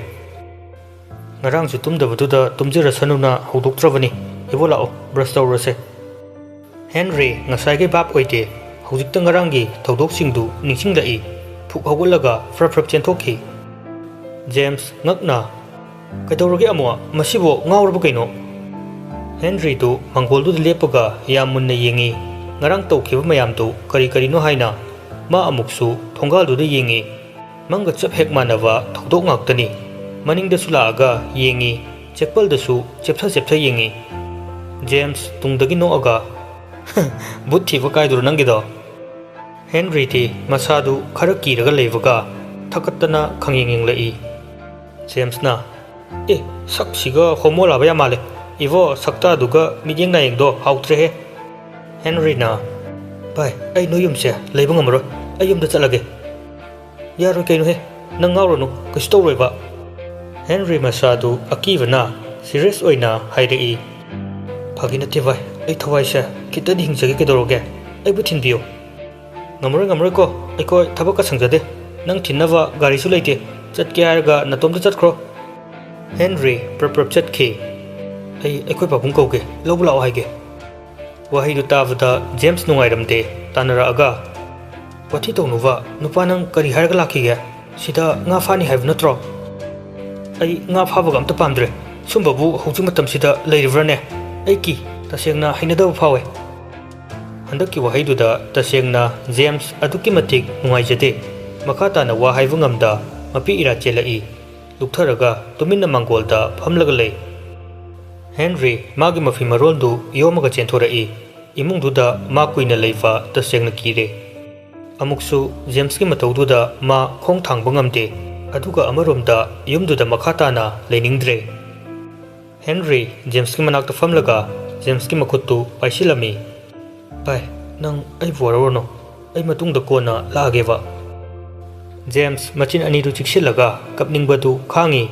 "ꯉꯔꯥꯡꯁꯨ ꯇꯨꯝꯗꯕꯗꯨꯗ ꯇꯨꯝꯖꯔꯁꯅꯨꯅ ꯍꯧꯗꯣꯛꯇ꯭ꯔꯕꯅꯤ꯫ ꯏꯕꯣ, ꯂꯥꯛꯑꯣ, ꯕ꯭ꯔꯁ ꯇꯧꯔꯨꯔꯁꯦ"꯫ ꯍꯦꯟꯔꯤ ꯉꯁꯥꯏꯒꯤ ꯚꯥꯞ ꯑꯣꯏꯗꯦ꯫ ꯍꯧꯖꯤꯛꯇ ꯉꯔꯥꯡꯒꯤ ꯊꯧꯗꯣꯛꯁꯤꯡꯗꯨ ꯅꯤꯡꯁꯤꯡꯂꯛꯏ꯫ ꯐꯨꯛ ꯍꯧꯒꯠꯂꯒ ꯐ꯭ꯔꯞ ꯐ꯭ꯔꯞ ꯆꯦꯟꯊꯣꯛꯈꯤ꯫ ꯖꯦꯝꯁ ꯉꯛꯅ, "ꯀꯩꯗꯧꯔꯒꯦ ꯑꯃꯨꯛ? ꯃꯁꯤꯕꯨ ꯉꯥꯎꯔꯕ ꯀꯩꯅꯣ?" ꯍꯦꯟꯔꯤꯗꯨ ꯃꯥꯡꯒꯣꯜꯗꯨꯗ ꯂꯦꯞꯄꯒ ꯌꯥꯝ ꯃꯨꯟꯅ ꯌꯦꯡꯉꯤ꯫ ꯉꯔꯥꯡ ꯇꯧꯈꯤꯕ ꯃꯌꯥꯝꯗꯨ ꯀꯔꯤ ꯀꯔꯤꯅꯣ ꯍꯥꯏꯅ ꯃꯥ ꯑꯃꯨꯛꯁꯨ ꯊꯣꯡꯒꯥꯜꯗꯨꯗ ꯌꯦꯡꯉꯤ꯫ ꯃꯪꯒ ꯆꯞ ꯍꯦꯛ ꯃꯥꯟꯅꯕ ꯊꯧꯗꯣꯛ ꯉꯥꯛꯇꯅꯤ꯫ ꯃꯅꯤꯡꯗꯁꯨ ꯂꯥꯛꯑꯒ ꯌꯦꯡꯉꯤ, ꯆꯦꯛꯄꯜꯗꯁꯨ ꯆꯦꯞꯊ ꯆꯦꯞꯊ ꯌꯦꯡꯉꯤ꯫ ꯖꯦꯝꯁ ꯇꯨꯡꯗꯒꯤ ꯅꯣꯛꯑꯒ, "ꯕꯨꯠ ꯊꯤꯕ ꯀꯥꯏꯗꯨꯔꯣ ꯅꯪꯒꯤꯗꯣ?" ꯍꯦꯟꯔꯤꯗꯤ ꯃꯁꯥꯗꯨ ꯈꯔ ꯀꯤꯔꯒ ꯂꯩꯕꯒ ꯊꯛꯀꯠꯇꯅ ꯈꯪꯌꯦꯡ ꯌꯦꯡꯂꯛꯏ꯫ ꯖꯦꯝꯁꯅ, "ꯑꯦ, ꯁꯛꯁꯤꯒ ꯍꯣꯃꯣ ꯂꯥꯕ ꯌꯥꯝ ꯃꯥꯜꯂꯦ꯫ ꯏꯕꯣ, ꯁꯛꯇꯥꯗꯨꯒ ꯃꯤꯠꯌꯦꯡ ꯅꯥꯌꯦꯡꯗꯣ ꯍꯥꯎꯇ꯭ꯔꯦꯍꯦ꯫" ꯍꯦꯟꯔꯤꯅ, "ꯚꯥꯏ, ꯑꯩ ꯅꯣꯏ ꯌꯨꯝꯁꯦ ꯂꯩꯕ ꯉꯝꯃꯔꯣꯏ꯫ ꯑꯩ ꯌꯨꯝꯗ ꯆꯠꯂꯒꯦ꯫" "ꯌꯥꯔꯣꯏ ꯀꯩꯅꯣꯍꯦ, ꯅꯪ ꯉꯥꯎꯔꯨꯅꯨ, ꯀꯩꯁꯨ ꯇꯧꯔꯣꯏꯕ꯫" ꯍꯦꯟꯔꯤ ꯃꯁꯥꯗꯨ ꯑꯀꯤꯕꯅ ꯁꯤꯔꯤꯌꯁ ꯑꯣꯏꯅ ꯍꯥꯏꯔꯛꯏ꯫ "ꯐꯥꯒꯤ ꯅꯠꯇꯦ ꯚꯥꯏ, ꯑꯩ ꯊꯋꯥꯏꯁꯦ ꯈꯤꯇꯗꯤ ꯍꯤꯡꯖꯒꯦ, ꯀꯩꯗꯧꯔꯒꯦ? ꯑꯩꯕꯨ ꯊꯤꯟꯕꯤꯌꯨ꯫" "ꯉꯝꯃꯔꯣꯏ, ꯉꯝꯃꯔꯣꯏꯀꯣ, ꯑꯩꯈꯣꯏ ꯊꯕꯛꯀ ꯁꯪꯖꯗꯦ꯫ ꯅꯪ ꯊꯤꯟꯅꯕ ꯒꯥꯔꯤꯁꯨ ꯂꯩꯇꯦ꯫ ꯆꯠꯀꯦ ꯍꯥꯏꯔꯒ ꯅꯇꯣꯝꯇ ꯆꯠꯈ꯭ꯔꯣ꯫" ꯍꯦꯟꯔꯤ ꯄ꯭ꯔꯞ ꯄ꯭ꯔꯞ ꯆꯠꯈꯤ꯫ "ꯑꯩ ꯑꯩꯈꯣꯏ ꯄꯥꯕꯨꯡ ꯀꯧꯒꯦ, ꯂꯧꯕ ꯂꯥꯛꯑꯣ ꯍꯥꯏꯒꯦ꯫" ꯋꯥꯍꯩꯗꯨ ꯇꯥꯕꯗ ꯖꯦꯝꯁ ꯅꯨꯡꯉꯥꯏꯔꯝꯗꯦ꯫ ꯇꯥꯟꯅꯔꯛꯑꯒ, "ꯋꯥꯊꯤ ꯇꯧꯅꯨꯕ, ꯅꯨꯄꯥ ꯅꯪ ꯀꯔꯤ ꯍꯥꯏꯔꯒ ꯂꯥꯛꯈꯤꯒꯦ? ꯁꯤꯗ ꯉꯥ ꯐꯥꯅꯤ ꯍꯥꯏꯕ ꯅꯠꯇ꯭ꯔꯣ?" "ꯑꯩ ꯉꯥ ꯐꯥꯕꯒ ꯑꯝꯇ ꯄꯥꯝꯗ꯭ꯔꯦ꯫ ꯁꯨꯝꯕꯕꯨ ꯍꯧꯖꯤꯛ ꯃꯇꯝꯁꯤꯗ ꯂꯩꯔꯤꯕ꯭ꯔꯥꯅꯦ? ꯑꯩ ꯀꯤ, ꯇꯁꯦꯡꯅ ꯍꯩꯅꯗꯕ ꯐꯥꯎꯋꯦ꯫" ꯍꯟꯗꯛꯀꯤ ꯋꯥꯍꯩꯗꯨꯗ ꯇꯁꯦꯡꯅ ꯖꯦꯝꯁ ꯑꯗꯨꯛꯀꯤ ꯃꯇꯤꯛ ꯅꯨꯡꯉꯥꯏꯖꯗꯦ꯫ ꯃꯈꯥ ꯇꯥꯅ ꯋꯥ ꯍꯥꯏꯕ ꯉꯝꯗ ꯃꯄꯤ ꯏꯔꯥ ꯆꯦꯜꯂꯛꯏ꯫ ꯂꯨꯞꯊꯔꯒ ꯇꯨꯃꯤꯟꯅ ꯃꯥꯡꯒꯣꯜꯗ ꯐꯝꯂꯒ ꯂꯩ꯫ ꯍꯦꯟꯔꯤ ꯃꯥꯒꯤ ꯃꯐꯤ ꯃꯔꯣꯜꯗꯨ ꯌꯣꯝꯃꯒ ꯆꯦꯟꯊꯣꯔꯛꯏ꯫ ꯏꯃꯨꯡꯗꯨꯗ ꯃꯥ ꯀꯨꯏꯅ ꯂꯩꯕ ꯇꯁꯦꯡꯅ ꯀꯤꯔꯦ꯫ ꯑꯃꯨꯛꯁꯨ ꯖꯦꯝꯁꯀꯤ ꯃꯇꯧꯗꯨꯗ ꯃꯥ ꯈꯣꯡ ꯊꯥꯡꯕ ꯉꯝꯗꯦ꯫ ꯑꯗꯨꯒ ꯑꯃꯔꯣꯝꯗ ꯌꯨꯝꯗꯨꯗ ꯃꯈꯥ ꯇꯥꯅ ꯂꯩꯅꯤꯡꯗ꯭ꯔꯦ꯫ ꯍꯦꯟꯔꯤ ꯖꯦꯝꯁꯀꯤ ꯃꯅꯥꯛꯇ ꯐꯝꯂꯒ ꯖꯦꯝꯁꯀꯤ ꯃꯈꯨꯠꯇꯨ ꯄꯥꯏꯁꯤꯜꯂꯝꯃꯤ꯫ "ꯚꯥꯏ, ꯅꯪ ꯑꯩꯕꯨ ꯋꯥꯔꯧꯔꯅꯨ꯫ ꯑꯩ ꯃꯇꯨꯡꯗ ꯀꯣꯟꯅ ꯂꯥꯛꯑꯒꯦꯕ꯫" ꯖꯦꯝꯁ ꯃꯆꯤꯟ ꯑꯅꯤꯗꯨ ꯆꯤꯛꯁꯤꯜꯂꯒ ꯀꯞꯅꯤꯡꯕꯗꯨ ꯈꯥꯡꯉꯤ꯫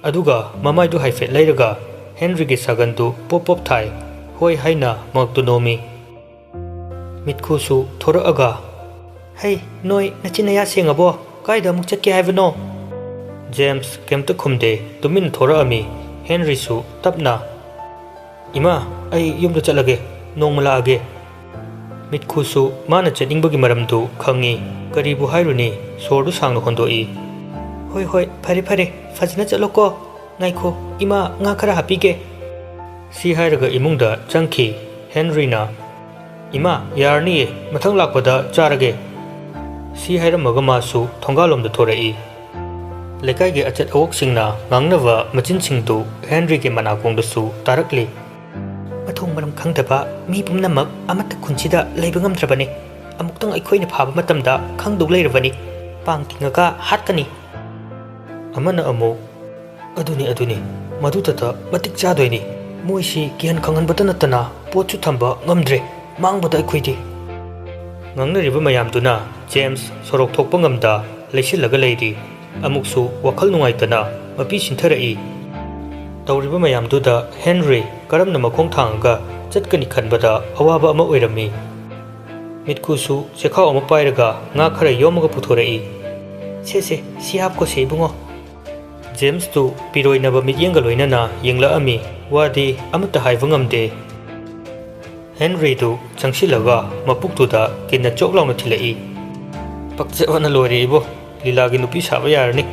ꯑꯗꯨꯒ ꯃꯃꯥꯏꯗꯨ ꯍꯥꯏꯐꯦꯠ ꯂꯩꯔꯒ ꯍꯦꯟꯔꯤꯒꯤ ꯁꯥꯒꯟꯗꯨ ꯄꯣꯞ ꯄꯣꯞ ꯊꯥꯏ꯫ "ꯍꯣꯏ" ꯍꯥꯏꯅ ꯃꯉꯛꯇꯨ ꯅꯣꯝꯃꯤ꯫ ꯃꯤꯠꯈꯨꯁꯨ ꯊꯣꯔꯛꯑꯒ, "ꯍꯩ, ꯅꯣꯏ ꯅꯆꯤꯟ ꯅꯌꯥ ꯁꯦꯡꯉꯕꯣ? ꯀꯥꯏꯗ ꯑꯃꯨꯛ ꯆꯠꯀꯦ ꯍꯥꯏꯕꯅꯣ?" ꯖꯦꯝꯁ ꯀꯩꯝꯇ ꯈꯨꯝꯗꯦ, ꯇꯨꯃꯤꯟꯅ ꯊꯣꯔꯛꯑꯝꯃꯤ꯫ ꯍꯦꯟꯔꯤꯁꯨ ꯇꯞꯅ, "ꯏꯃꯥ, ꯑꯩ ꯌꯨꯝꯗ ꯆꯠꯂꯒꯦ, ꯅꯣꯡꯃ ꯂꯥꯛꯑꯒꯦ꯫" ꯃꯤꯠꯈꯨꯁꯨ ꯃꯥꯅ ꯆꯠꯅꯤꯡꯕꯒꯤ ꯃꯔꯝꯗꯨ ꯈꯪꯏ꯫ ꯀꯔꯤꯕꯨ ꯍꯥꯏꯔꯨꯅꯤ, ꯁꯣꯔꯗꯨ ꯁꯥꯡꯅ ꯍꯣꯟꯗꯣꯛꯏ꯫ "ꯍꯣꯏ, ꯍꯣꯏ, ꯐꯔꯦ, ꯐꯔꯦ, ꯐꯖꯅ ꯆꯠꯂꯣꯀꯣ꯫ ꯉꯥꯏꯈꯣ, ꯏꯃꯥ ꯉꯥ ꯈꯔ ꯍꯥꯞꯄꯤꯒꯦ꯫" ꯁꯤ ꯍꯥꯏꯔꯒ ꯏꯃꯨꯡꯗ ꯆꯪꯈꯤ꯫ ꯍꯦꯟꯔꯤꯅ, "ꯏꯃꯥ, ꯌꯥꯔꯅꯤꯌꯦ, ꯃꯊꯪ ꯂꯥꯛꯄꯗ ꯆꯥꯔꯒꯦ꯫" ꯁꯤ ꯍꯥꯏꯔꯝꯃꯒ ꯃꯥꯁꯨ ꯊꯣꯡꯒꯥꯜꯂꯣꯝꯗ ꯊꯣꯔꯛꯏ꯫ ꯂꯩꯀꯥꯏꯒꯤ ꯑꯆꯠ ꯑꯋꯣꯛꯁꯤꯡꯅ ꯉꯥꯡꯅꯕ ꯃꯆꯤꯟꯁꯤꯡꯗꯨ ꯍꯦꯟꯔꯤꯒꯤ ꯃꯅꯥꯀꯣꯡꯗꯁꯨ ꯇꯥꯔꯛꯂꯤ꯫ "ꯃꯊꯣꯡ ꯃꯔꯝ ꯈꯪꯗꯕ ꯃꯤ ꯄꯨꯝꯅꯃꯛ ꯑꯃꯠꯇ ꯈꯨꯟꯁꯤꯗ ꯂꯩꯕ ꯉꯝꯗ꯭ꯔꯕꯅꯤ꯫ ꯑꯃꯨꯛꯇꯪ ꯑꯩꯈꯣꯏꯅ ꯐꯥꯕ ꯃꯇꯝꯗ ꯈꯪꯗꯧ ꯂꯩꯔꯕꯅꯤ꯫ ꯄꯥꯡ ꯇꯤꯡꯉꯒ ꯍꯥꯠꯀꯅꯤ꯫" ꯑꯃꯅ ꯑꯃꯨꯛ, "ꯑꯗꯨꯅꯤ, ꯑꯗꯨꯅꯤ, ꯃꯗꯨꯗꯇ ꯃꯇꯤꯛ ꯆꯥꯗꯣꯏꯅꯤ꯫ ꯃꯣꯏꯁꯤ ꯀꯤꯍꯟ ꯈꯪꯍꯟꯕꯇ ꯅꯠꯇꯅ ꯄꯣꯠꯁꯨ ꯊꯝꯕ ꯉꯝꯗ꯭ꯔꯦ꯫ ꯃꯥꯡꯕꯗ ꯑꯩꯈꯣꯏꯗꯤ꯫" ꯉꯥꯡꯅꯔꯤꯕ ꯃꯌꯥꯝꯗꯨꯅ ꯖꯦꯝꯁ ꯁꯣꯔꯣꯛ ꯊꯣꯛꯄ ꯉꯝꯗ ꯂꯩꯁꯤꯜꯂꯒ ꯂꯩꯔꯤ꯫ ꯑꯃꯨꯛꯁꯨ ꯋꯥꯈꯜ ꯅꯨꯡꯉꯥꯏꯇꯅ ꯃꯄꯤ ꯁꯤꯟꯊꯔꯛꯏ꯫ ꯇꯧꯔꯤꯕ ꯃꯌꯥꯝꯗꯨꯗ ꯍꯦꯟꯔꯤ ꯀꯔꯝꯅ ꯃꯈꯣꯡ ꯊꯥꯡꯉꯒ ꯆꯠꯀꯅꯤ ꯈꯟꯕꯗ ꯑꯋꯥꯕ ꯑꯃ ꯑꯣꯏꯔꯝꯃꯤ꯫ ꯃꯤꯠꯈꯨꯁꯨ ꯆꯦꯈꯥꯎ ꯑꯃ ꯄꯥꯏꯔꯒ ꯉꯥ ꯈꯔ ꯌꯣꯝꯃꯒ ꯄꯨꯊꯣꯔꯛꯏ꯫ "ꯁꯦ, ꯁꯦ, ꯁꯤ ꯍꯥꯞꯈꯣꯁꯦ, ꯏꯕꯨꯡꯉꯣ꯫" ꯖꯦꯝꯁꯇꯨ ꯄꯤꯔꯣꯏꯅꯕ ꯃꯤꯠꯌꯦꯡꯒ ꯂꯣꯏꯅꯅ ꯌꯦꯡꯂꯛꯑꯝꯃꯤ꯫ ꯋꯥꯗꯤ ꯑꯃꯠꯇ ꯍꯥꯏꯕ ꯉꯝꯗꯦ꯫ ꯍꯦꯟꯔꯤꯗꯨ ꯆꯪꯁꯤꯜꯂꯒ ꯃꯄꯨꯛꯇꯨꯗ ꯀꯤꯟꯅ ꯆꯣꯛ ꯂꯥꯎꯅ ꯊꯤꯜꯂꯛꯏ꯫ "ꯄꯛꯆꯕꯅ ꯂꯣꯏꯔꯦ ꯏꯕꯣ, ꯂꯤꯂꯥꯒꯤ ꯅꯨꯄꯤ ꯁꯥꯕ ꯌꯥꯔꯅꯤ꯫"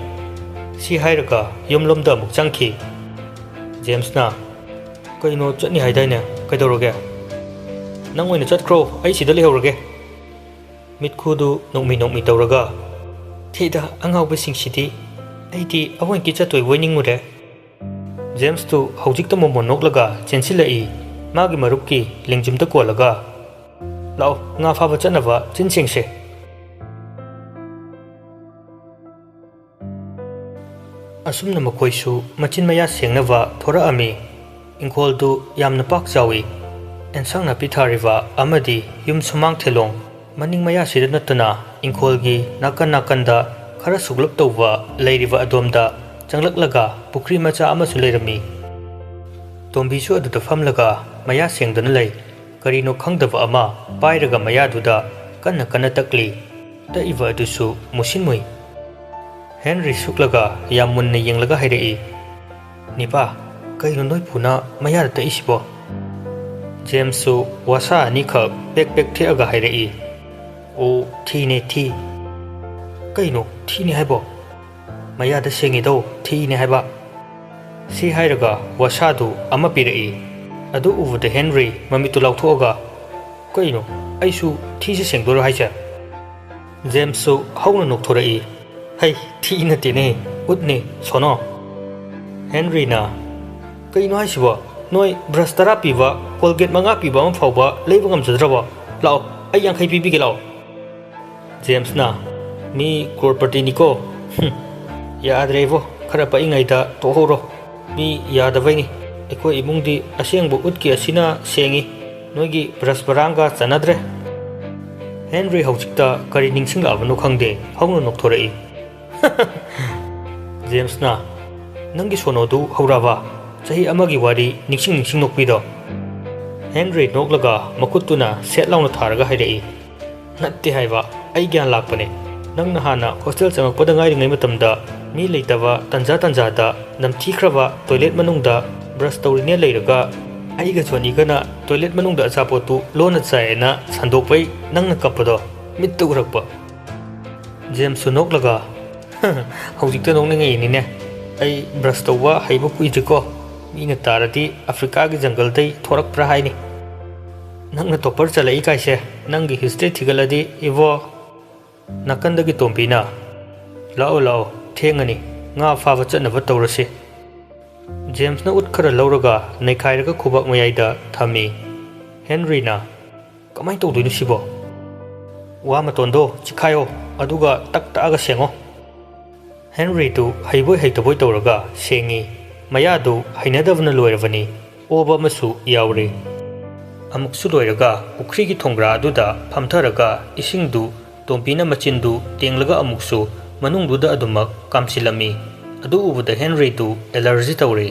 ꯁꯤ ꯍꯥꯏꯔꯒ ꯌꯨꯝꯂꯣꯝꯗ ꯑꯃꯨꯛ ꯆꯪꯈꯤ꯫ ꯖꯦꯝꯁꯅ, "ꯀꯩꯅꯣ, ꯆꯠꯅꯤ ꯍꯥꯏꯗꯥꯏꯅꯦ? ꯀꯩꯗꯧꯔꯒꯦ? ꯅꯪ ꯑꯣꯏꯅ ꯆꯠꯈ꯭ꯔꯣ, ꯑꯩ ꯁꯤꯗ ꯂꯩꯍꯧꯔꯒꯦ꯫" ꯃꯤꯠꯈꯨꯗꯨ ꯅꯣꯛꯃꯤ ꯅꯣꯛꯃꯤ ꯇꯧꯔꯒ, "ꯊꯤꯗ, ꯑꯉꯥꯎꯕꯁꯤꯡꯁꯤꯗꯤ꯫ ꯑꯩꯗꯤ ꯑꯋꯣꯏꯡꯀꯤ ꯆꯠꯇꯣꯏꯕꯣꯏ ꯅꯤꯡꯉꯨꯔꯦ꯫" ꯖꯦꯝꯁꯇꯨ ꯍꯧꯖꯤꯛꯇ ꯃꯣꯃꯣꯟ ꯅꯣꯛꯂꯒ ꯆꯦꯟꯁꯤꯜꯂꯛꯏ꯫ ꯃꯥꯒꯤ ꯃꯔꯨꯞꯀꯤ ꯂꯦꯡꯖꯨꯝꯗ ꯀꯣꯜꯂꯒ, "ꯂꯥꯛꯑꯣ, ꯉꯥ ꯐꯥꯕ ꯆꯠꯅꯕ ꯆꯤꯟ ꯁꯦꯡꯁꯦ꯫" ꯑꯁꯨꯝꯅ ꯃꯈꯣꯏꯁꯨ ꯃꯆꯤꯟ ꯃꯌꯥ ꯁꯦꯡꯅꯕ ꯊꯣꯔꯛꯑꯝꯃꯤ꯫ ꯏꯪꯈꯣꯜꯗꯨ ꯌꯥꯝꯅ ꯄꯥꯛ ꯆꯥꯎꯏ꯫ ꯑꯦꯟꯁꯥꯡ ꯅꯥꯄꯤ ꯊꯥꯔꯤꯕ ꯑꯃꯗꯤ ꯌꯨꯝ ꯁꯨꯃꯥꯡ ꯊꯦꯂꯣꯡ ꯃꯅꯤꯡ ꯃꯌꯥꯁꯤꯗ ꯅꯠꯇꯅ ꯏꯪꯈꯣꯜꯒꯤ ꯅꯥꯀꯟ ꯅꯥꯀꯟꯗ ꯈꯔ ꯁꯨꯒꯂꯞ ꯇꯧꯕ ꯂꯩꯔꯤꯕ ꯑꯗꯣꯝꯗ ꯆꯪꯂꯛꯂꯒ ꯄꯨꯈ꯭ꯔꯤ ꯃꯆꯥ ꯑꯃꯁꯨ ꯂꯩꯔꯝꯃꯤ꯫ ꯇꯣꯝꯕꯤꯁꯨ ꯑꯗꯨꯗ ꯐꯝꯂꯒ ꯃꯌꯥ ꯁꯦꯡꯗꯨꯅ ꯂꯩ꯫ ꯀꯔꯤꯅꯣ ꯈꯪꯗꯕ ꯑꯃ ꯄꯥꯏꯔꯒ ꯃꯌꯥꯗꯨꯗ ꯀꯟꯅ ꯀꯟꯅ ꯇꯛꯂꯤ꯫ ꯇꯛꯏꯕ ꯑꯗꯨꯁꯨ ꯃꯨꯁꯤꯟ ꯃꯨꯏ꯫ ꯍꯦꯟꯔꯤ ꯁꯨꯛꯂꯒ ꯌꯥꯝ ꯃꯨꯟꯅ ꯌꯦꯡꯂꯒ ꯍꯥꯏꯔꯛꯏ, "ꯅꯤꯄꯥ, ꯀꯩꯅꯣ ꯅꯣꯏ ꯄꯨꯅ ꯃꯌꯥꯗ ꯇꯛꯏꯁꯤꯕꯣ?" ꯖꯦꯝꯁꯁꯨ ꯋꯥꯁꯥ ꯑꯅꯤꯈꯛ ꯄꯦꯛ ꯄꯦꯛ ꯊꯦꯛꯑꯒ ꯍꯥꯏꯔꯛꯏ, "ꯑꯣ, ꯊꯤꯅꯦ, ꯊꯤ꯫" "ꯀꯩꯅꯣ ꯊꯤꯅꯦ ꯍꯥꯏꯕꯣ? ꯃꯌꯥꯗ ꯁꯦꯡꯉꯤꯗꯣ ꯊꯤꯅꯦ ꯍꯥꯏꯕ꯫" ꯁꯤ ꯍꯥꯏꯔꯒ ꯋꯥꯁꯥꯗꯨ ꯑꯃ ꯄꯤꯔꯛꯏ꯫ ꯑꯗꯨ ꯎꯕꯗ ꯍꯦꯟꯔꯤ ꯃꯃꯤꯠꯇꯨ ꯂꯥꯎꯊꯣꯛꯑꯒ, "ꯀꯩꯅꯣ, ꯑꯩꯁꯨ ꯊꯤꯁꯦ ꯁꯦꯡꯗꯣꯏꯔꯣ ꯍꯥꯏꯁꯦ?" ꯖꯦꯝꯁꯁꯨ ꯍꯧꯅ ꯅꯣꯛꯊꯣꯔꯛꯏ꯫ "ꯍꯩ, ꯊꯤ ꯅꯠꯇꯦꯅꯦ, ꯎꯠꯅꯦ, ꯁꯣꯅꯣ꯫" ꯍꯦꯟꯔꯤꯅ, "ꯀꯩꯅꯣ ꯍꯥꯏꯁꯤꯕꯣ? ꯅꯣꯏ ꯕ꯭ꯔꯁ ꯇꯔꯥ ꯄꯤꯕ, ꯀꯣꯜꯒꯦꯠ ꯃꯉꯥ ꯄꯤꯕ ꯑꯃ ꯐꯥꯎꯕ ꯂꯩꯕ ꯉꯝꯖꯗ꯭ꯔꯕꯣ? ꯂꯥꯛꯑꯣ, ꯑꯩ ꯌꯥꯡꯈꯩ ꯄꯤꯕꯤꯒꯦ, ꯂꯥꯛꯑꯣ꯫" ꯖꯦꯝꯁꯅ, "ꯃꯤ ꯀ꯭ꯔꯣꯔꯄꯇꯤꯅꯤꯀꯣ꯫ ꯍꯨꯝ, ꯌꯥꯗ꯭ꯔꯦ ꯏꯕꯣ, ꯈꯔ ꯄꯛꯏꯉꯩꯗ ꯇꯣꯛꯍꯧꯔꯣ꯫ ꯃꯤ ꯌꯥꯗꯕꯩꯅꯤ꯫ ꯑꯩꯈꯣꯏ ꯏꯃꯨꯡꯗꯤ ꯑꯁꯦꯡꯕ ꯎꯠꯀꯤ ꯑꯁꯤꯅ ꯁꯦꯡꯉꯤ꯫ ꯅꯣꯏꯒꯤ ꯕ꯭ꯔꯁ ꯕꯔꯥꯡꯒ ꯆꯟꯅꯗ꯭ꯔꯦ꯫" ꯍꯦꯟꯔꯤ ꯍꯧꯖꯤꯛꯇ ꯀꯔꯤ ꯅꯤꯡꯁꯤꯡꯂꯛꯑꯕꯅꯣ ꯈꯪꯗꯦ, ꯍꯧꯅ ꯅꯣꯛꯊꯣꯔꯛꯏ꯫ ꯖꯦꯝꯁꯅ, "ꯅꯪꯒꯤ ꯁꯣꯅꯣꯗꯨ ꯍꯧꯔꯛꯑꯕ? ꯆꯍꯤ ꯑꯃꯒꯤ ꯋꯥꯔꯤ ꯅꯤꯡꯁꯤꯡ ꯅꯤꯡꯁꯤꯡ ꯅꯣꯛꯄꯤꯗꯣ?" ꯍꯦꯟꯔꯤ ꯅꯣꯛꯂꯒ ꯃꯈꯨꯠꯇꯨꯅ ꯁꯦꯠ ꯂꯥꯎꯅ ꯊꯥꯔꯒ ꯍꯥꯏꯔꯛꯏ, "ꯅꯠꯇꯦ ꯍꯥꯏꯕ, ꯑꯩ ꯒ꯭ꯌꯥꯟ ꯂꯥꯛꯄꯅꯦ꯫ ꯅꯪꯅ ꯍꯥꯟꯅ ꯍꯣꯁꯇꯦꯜ ꯆꯪꯉꯛꯄꯗ ꯉꯥꯏꯔꯤꯉꯩ ꯃꯇꯝꯗ ꯃꯤ ꯂꯩꯇꯕ ꯇꯟꯖꯥ ꯇꯟꯖꯥꯗ ꯅꯝꯊꯤꯈ꯭ꯔꯕ ꯇꯣꯏꯂꯦꯠ ꯃꯅꯨꯡꯗ ꯕ꯭ꯔꯁ ꯇꯧꯔꯤꯅꯦ ꯂꯩꯔꯒ ꯑꯩꯒ ꯖꯣꯅꯤꯒꯅ ꯇꯣꯏꯂꯦꯠ ꯃꯅꯨꯡꯗ ꯑꯆꯥꯄꯣꯠꯇꯨ ꯂꯣꯟꯅ ꯆꯥꯏꯌꯦꯅ ꯁꯟꯗꯣꯛꯄꯩ ꯅꯪꯅ ꯀꯞꯄꯗꯣ ꯃꯤꯠꯇ ꯎꯔꯛꯄ꯫" ꯖꯦꯝꯁꯁꯨ ꯅꯣꯛꯂꯒ, "ꯍꯧꯖꯤꯛꯇ ꯅꯣꯛꯅꯤꯡꯉꯛꯏꯅꯤꯅꯦ꯫ ꯑꯩ ꯕ꯭ꯔꯁ ꯇꯧꯕ ꯍꯩꯕ ꯀꯨꯏꯗ꯭ꯔꯤꯀꯣ꯫ ꯃꯤꯅ ꯇꯥꯔꯗꯤ ꯑꯐ꯭ꯔꯤꯀꯥꯒꯤ ꯖꯪꯒꯜꯗꯩ ꯊꯣꯔꯛꯄ꯭ꯔꯥ ꯍꯥꯏꯅꯤ꯫ ꯅꯪꯅ ꯇꯣꯞꯄꯔ ꯆꯠꯂꯛꯏ ꯀꯥꯏꯁꯦ, ꯅꯪꯒꯤ ꯍꯤꯁꯇ꯭ꯔꯤ ꯊꯤꯒꯠꯂꯗꯤ ꯏꯕꯣ꯫" ꯅꯥꯀꯟꯗꯒꯤ ꯇꯣꯝꯕꯤꯅ, "ꯂꯥꯛꯑꯣ, ꯂꯥꯛꯑꯣ, ꯊꯦꯡꯉꯅꯤ, ꯉꯥ ꯐꯥꯕ ꯆꯠꯅꯕ ꯇꯧꯔꯁꯤ꯫" ꯖꯦꯝꯁꯅ ꯎꯠ ꯈꯔ ꯂꯧꯔꯒ ꯅꯩꯈꯥꯏꯔꯒ ꯈꯨꯕꯥꯛ ꯃꯌꯥꯏꯗ ꯊꯝꯃꯤ꯫ ꯍꯦꯟꯔꯤꯅ, "ꯀꯃꯥꯏꯅ ꯇꯧꯗꯣꯏꯅꯣ ꯁꯤꯕꯣ?" "ꯋꯥ ꯃꯇꯣꯟꯗꯣ ꯆꯤꯛꯈꯥꯏꯌꯣ, ꯑꯗꯨꯒ ꯇꯛ ꯇꯛꯑꯒ ꯁꯦꯡꯉꯣ꯫" ꯍꯦꯟꯔꯤꯗꯨ ꯍꯩꯕꯣꯏ ꯍꯩꯇꯕꯣꯏ ꯇꯧꯔꯒ ꯁꯦꯡꯉꯤ꯫ ꯃꯌꯥꯗꯨ ꯍꯩꯅꯗꯕꯅ ꯂꯣꯏꯔꯕꯅꯤ꯫ ꯑꯣꯕ ꯑꯃꯁꯨ ꯌꯥꯎꯔꯤ꯫ ꯑꯃꯨꯛꯁꯨ ꯂꯣꯏꯔꯒ ꯄꯨꯈ꯭ꯔꯤꯒꯤ ꯊꯣꯡꯒ꯭ꯔꯥ ꯑꯗꯨꯗ ꯐꯝꯊꯔꯒ ꯏꯁꯤꯡꯗꯨ ꯇꯣꯝꯕꯤꯅ ꯃꯆꯤꯟꯗꯨ ꯇꯦꯡꯂꯒ ꯑꯃꯨꯛꯁꯨ ꯃꯅꯨꯡꯗꯨꯗ ꯑꯗꯨꯃꯛ ꯀꯥꯝꯁꯤꯜꯂꯝꯃꯤ꯫ ꯑꯗꯨ ꯎꯕꯗ ꯍꯦꯟꯔꯤꯗꯨ ꯑꯦꯂꯔꯖꯤ ꯇꯧꯔꯦ꯫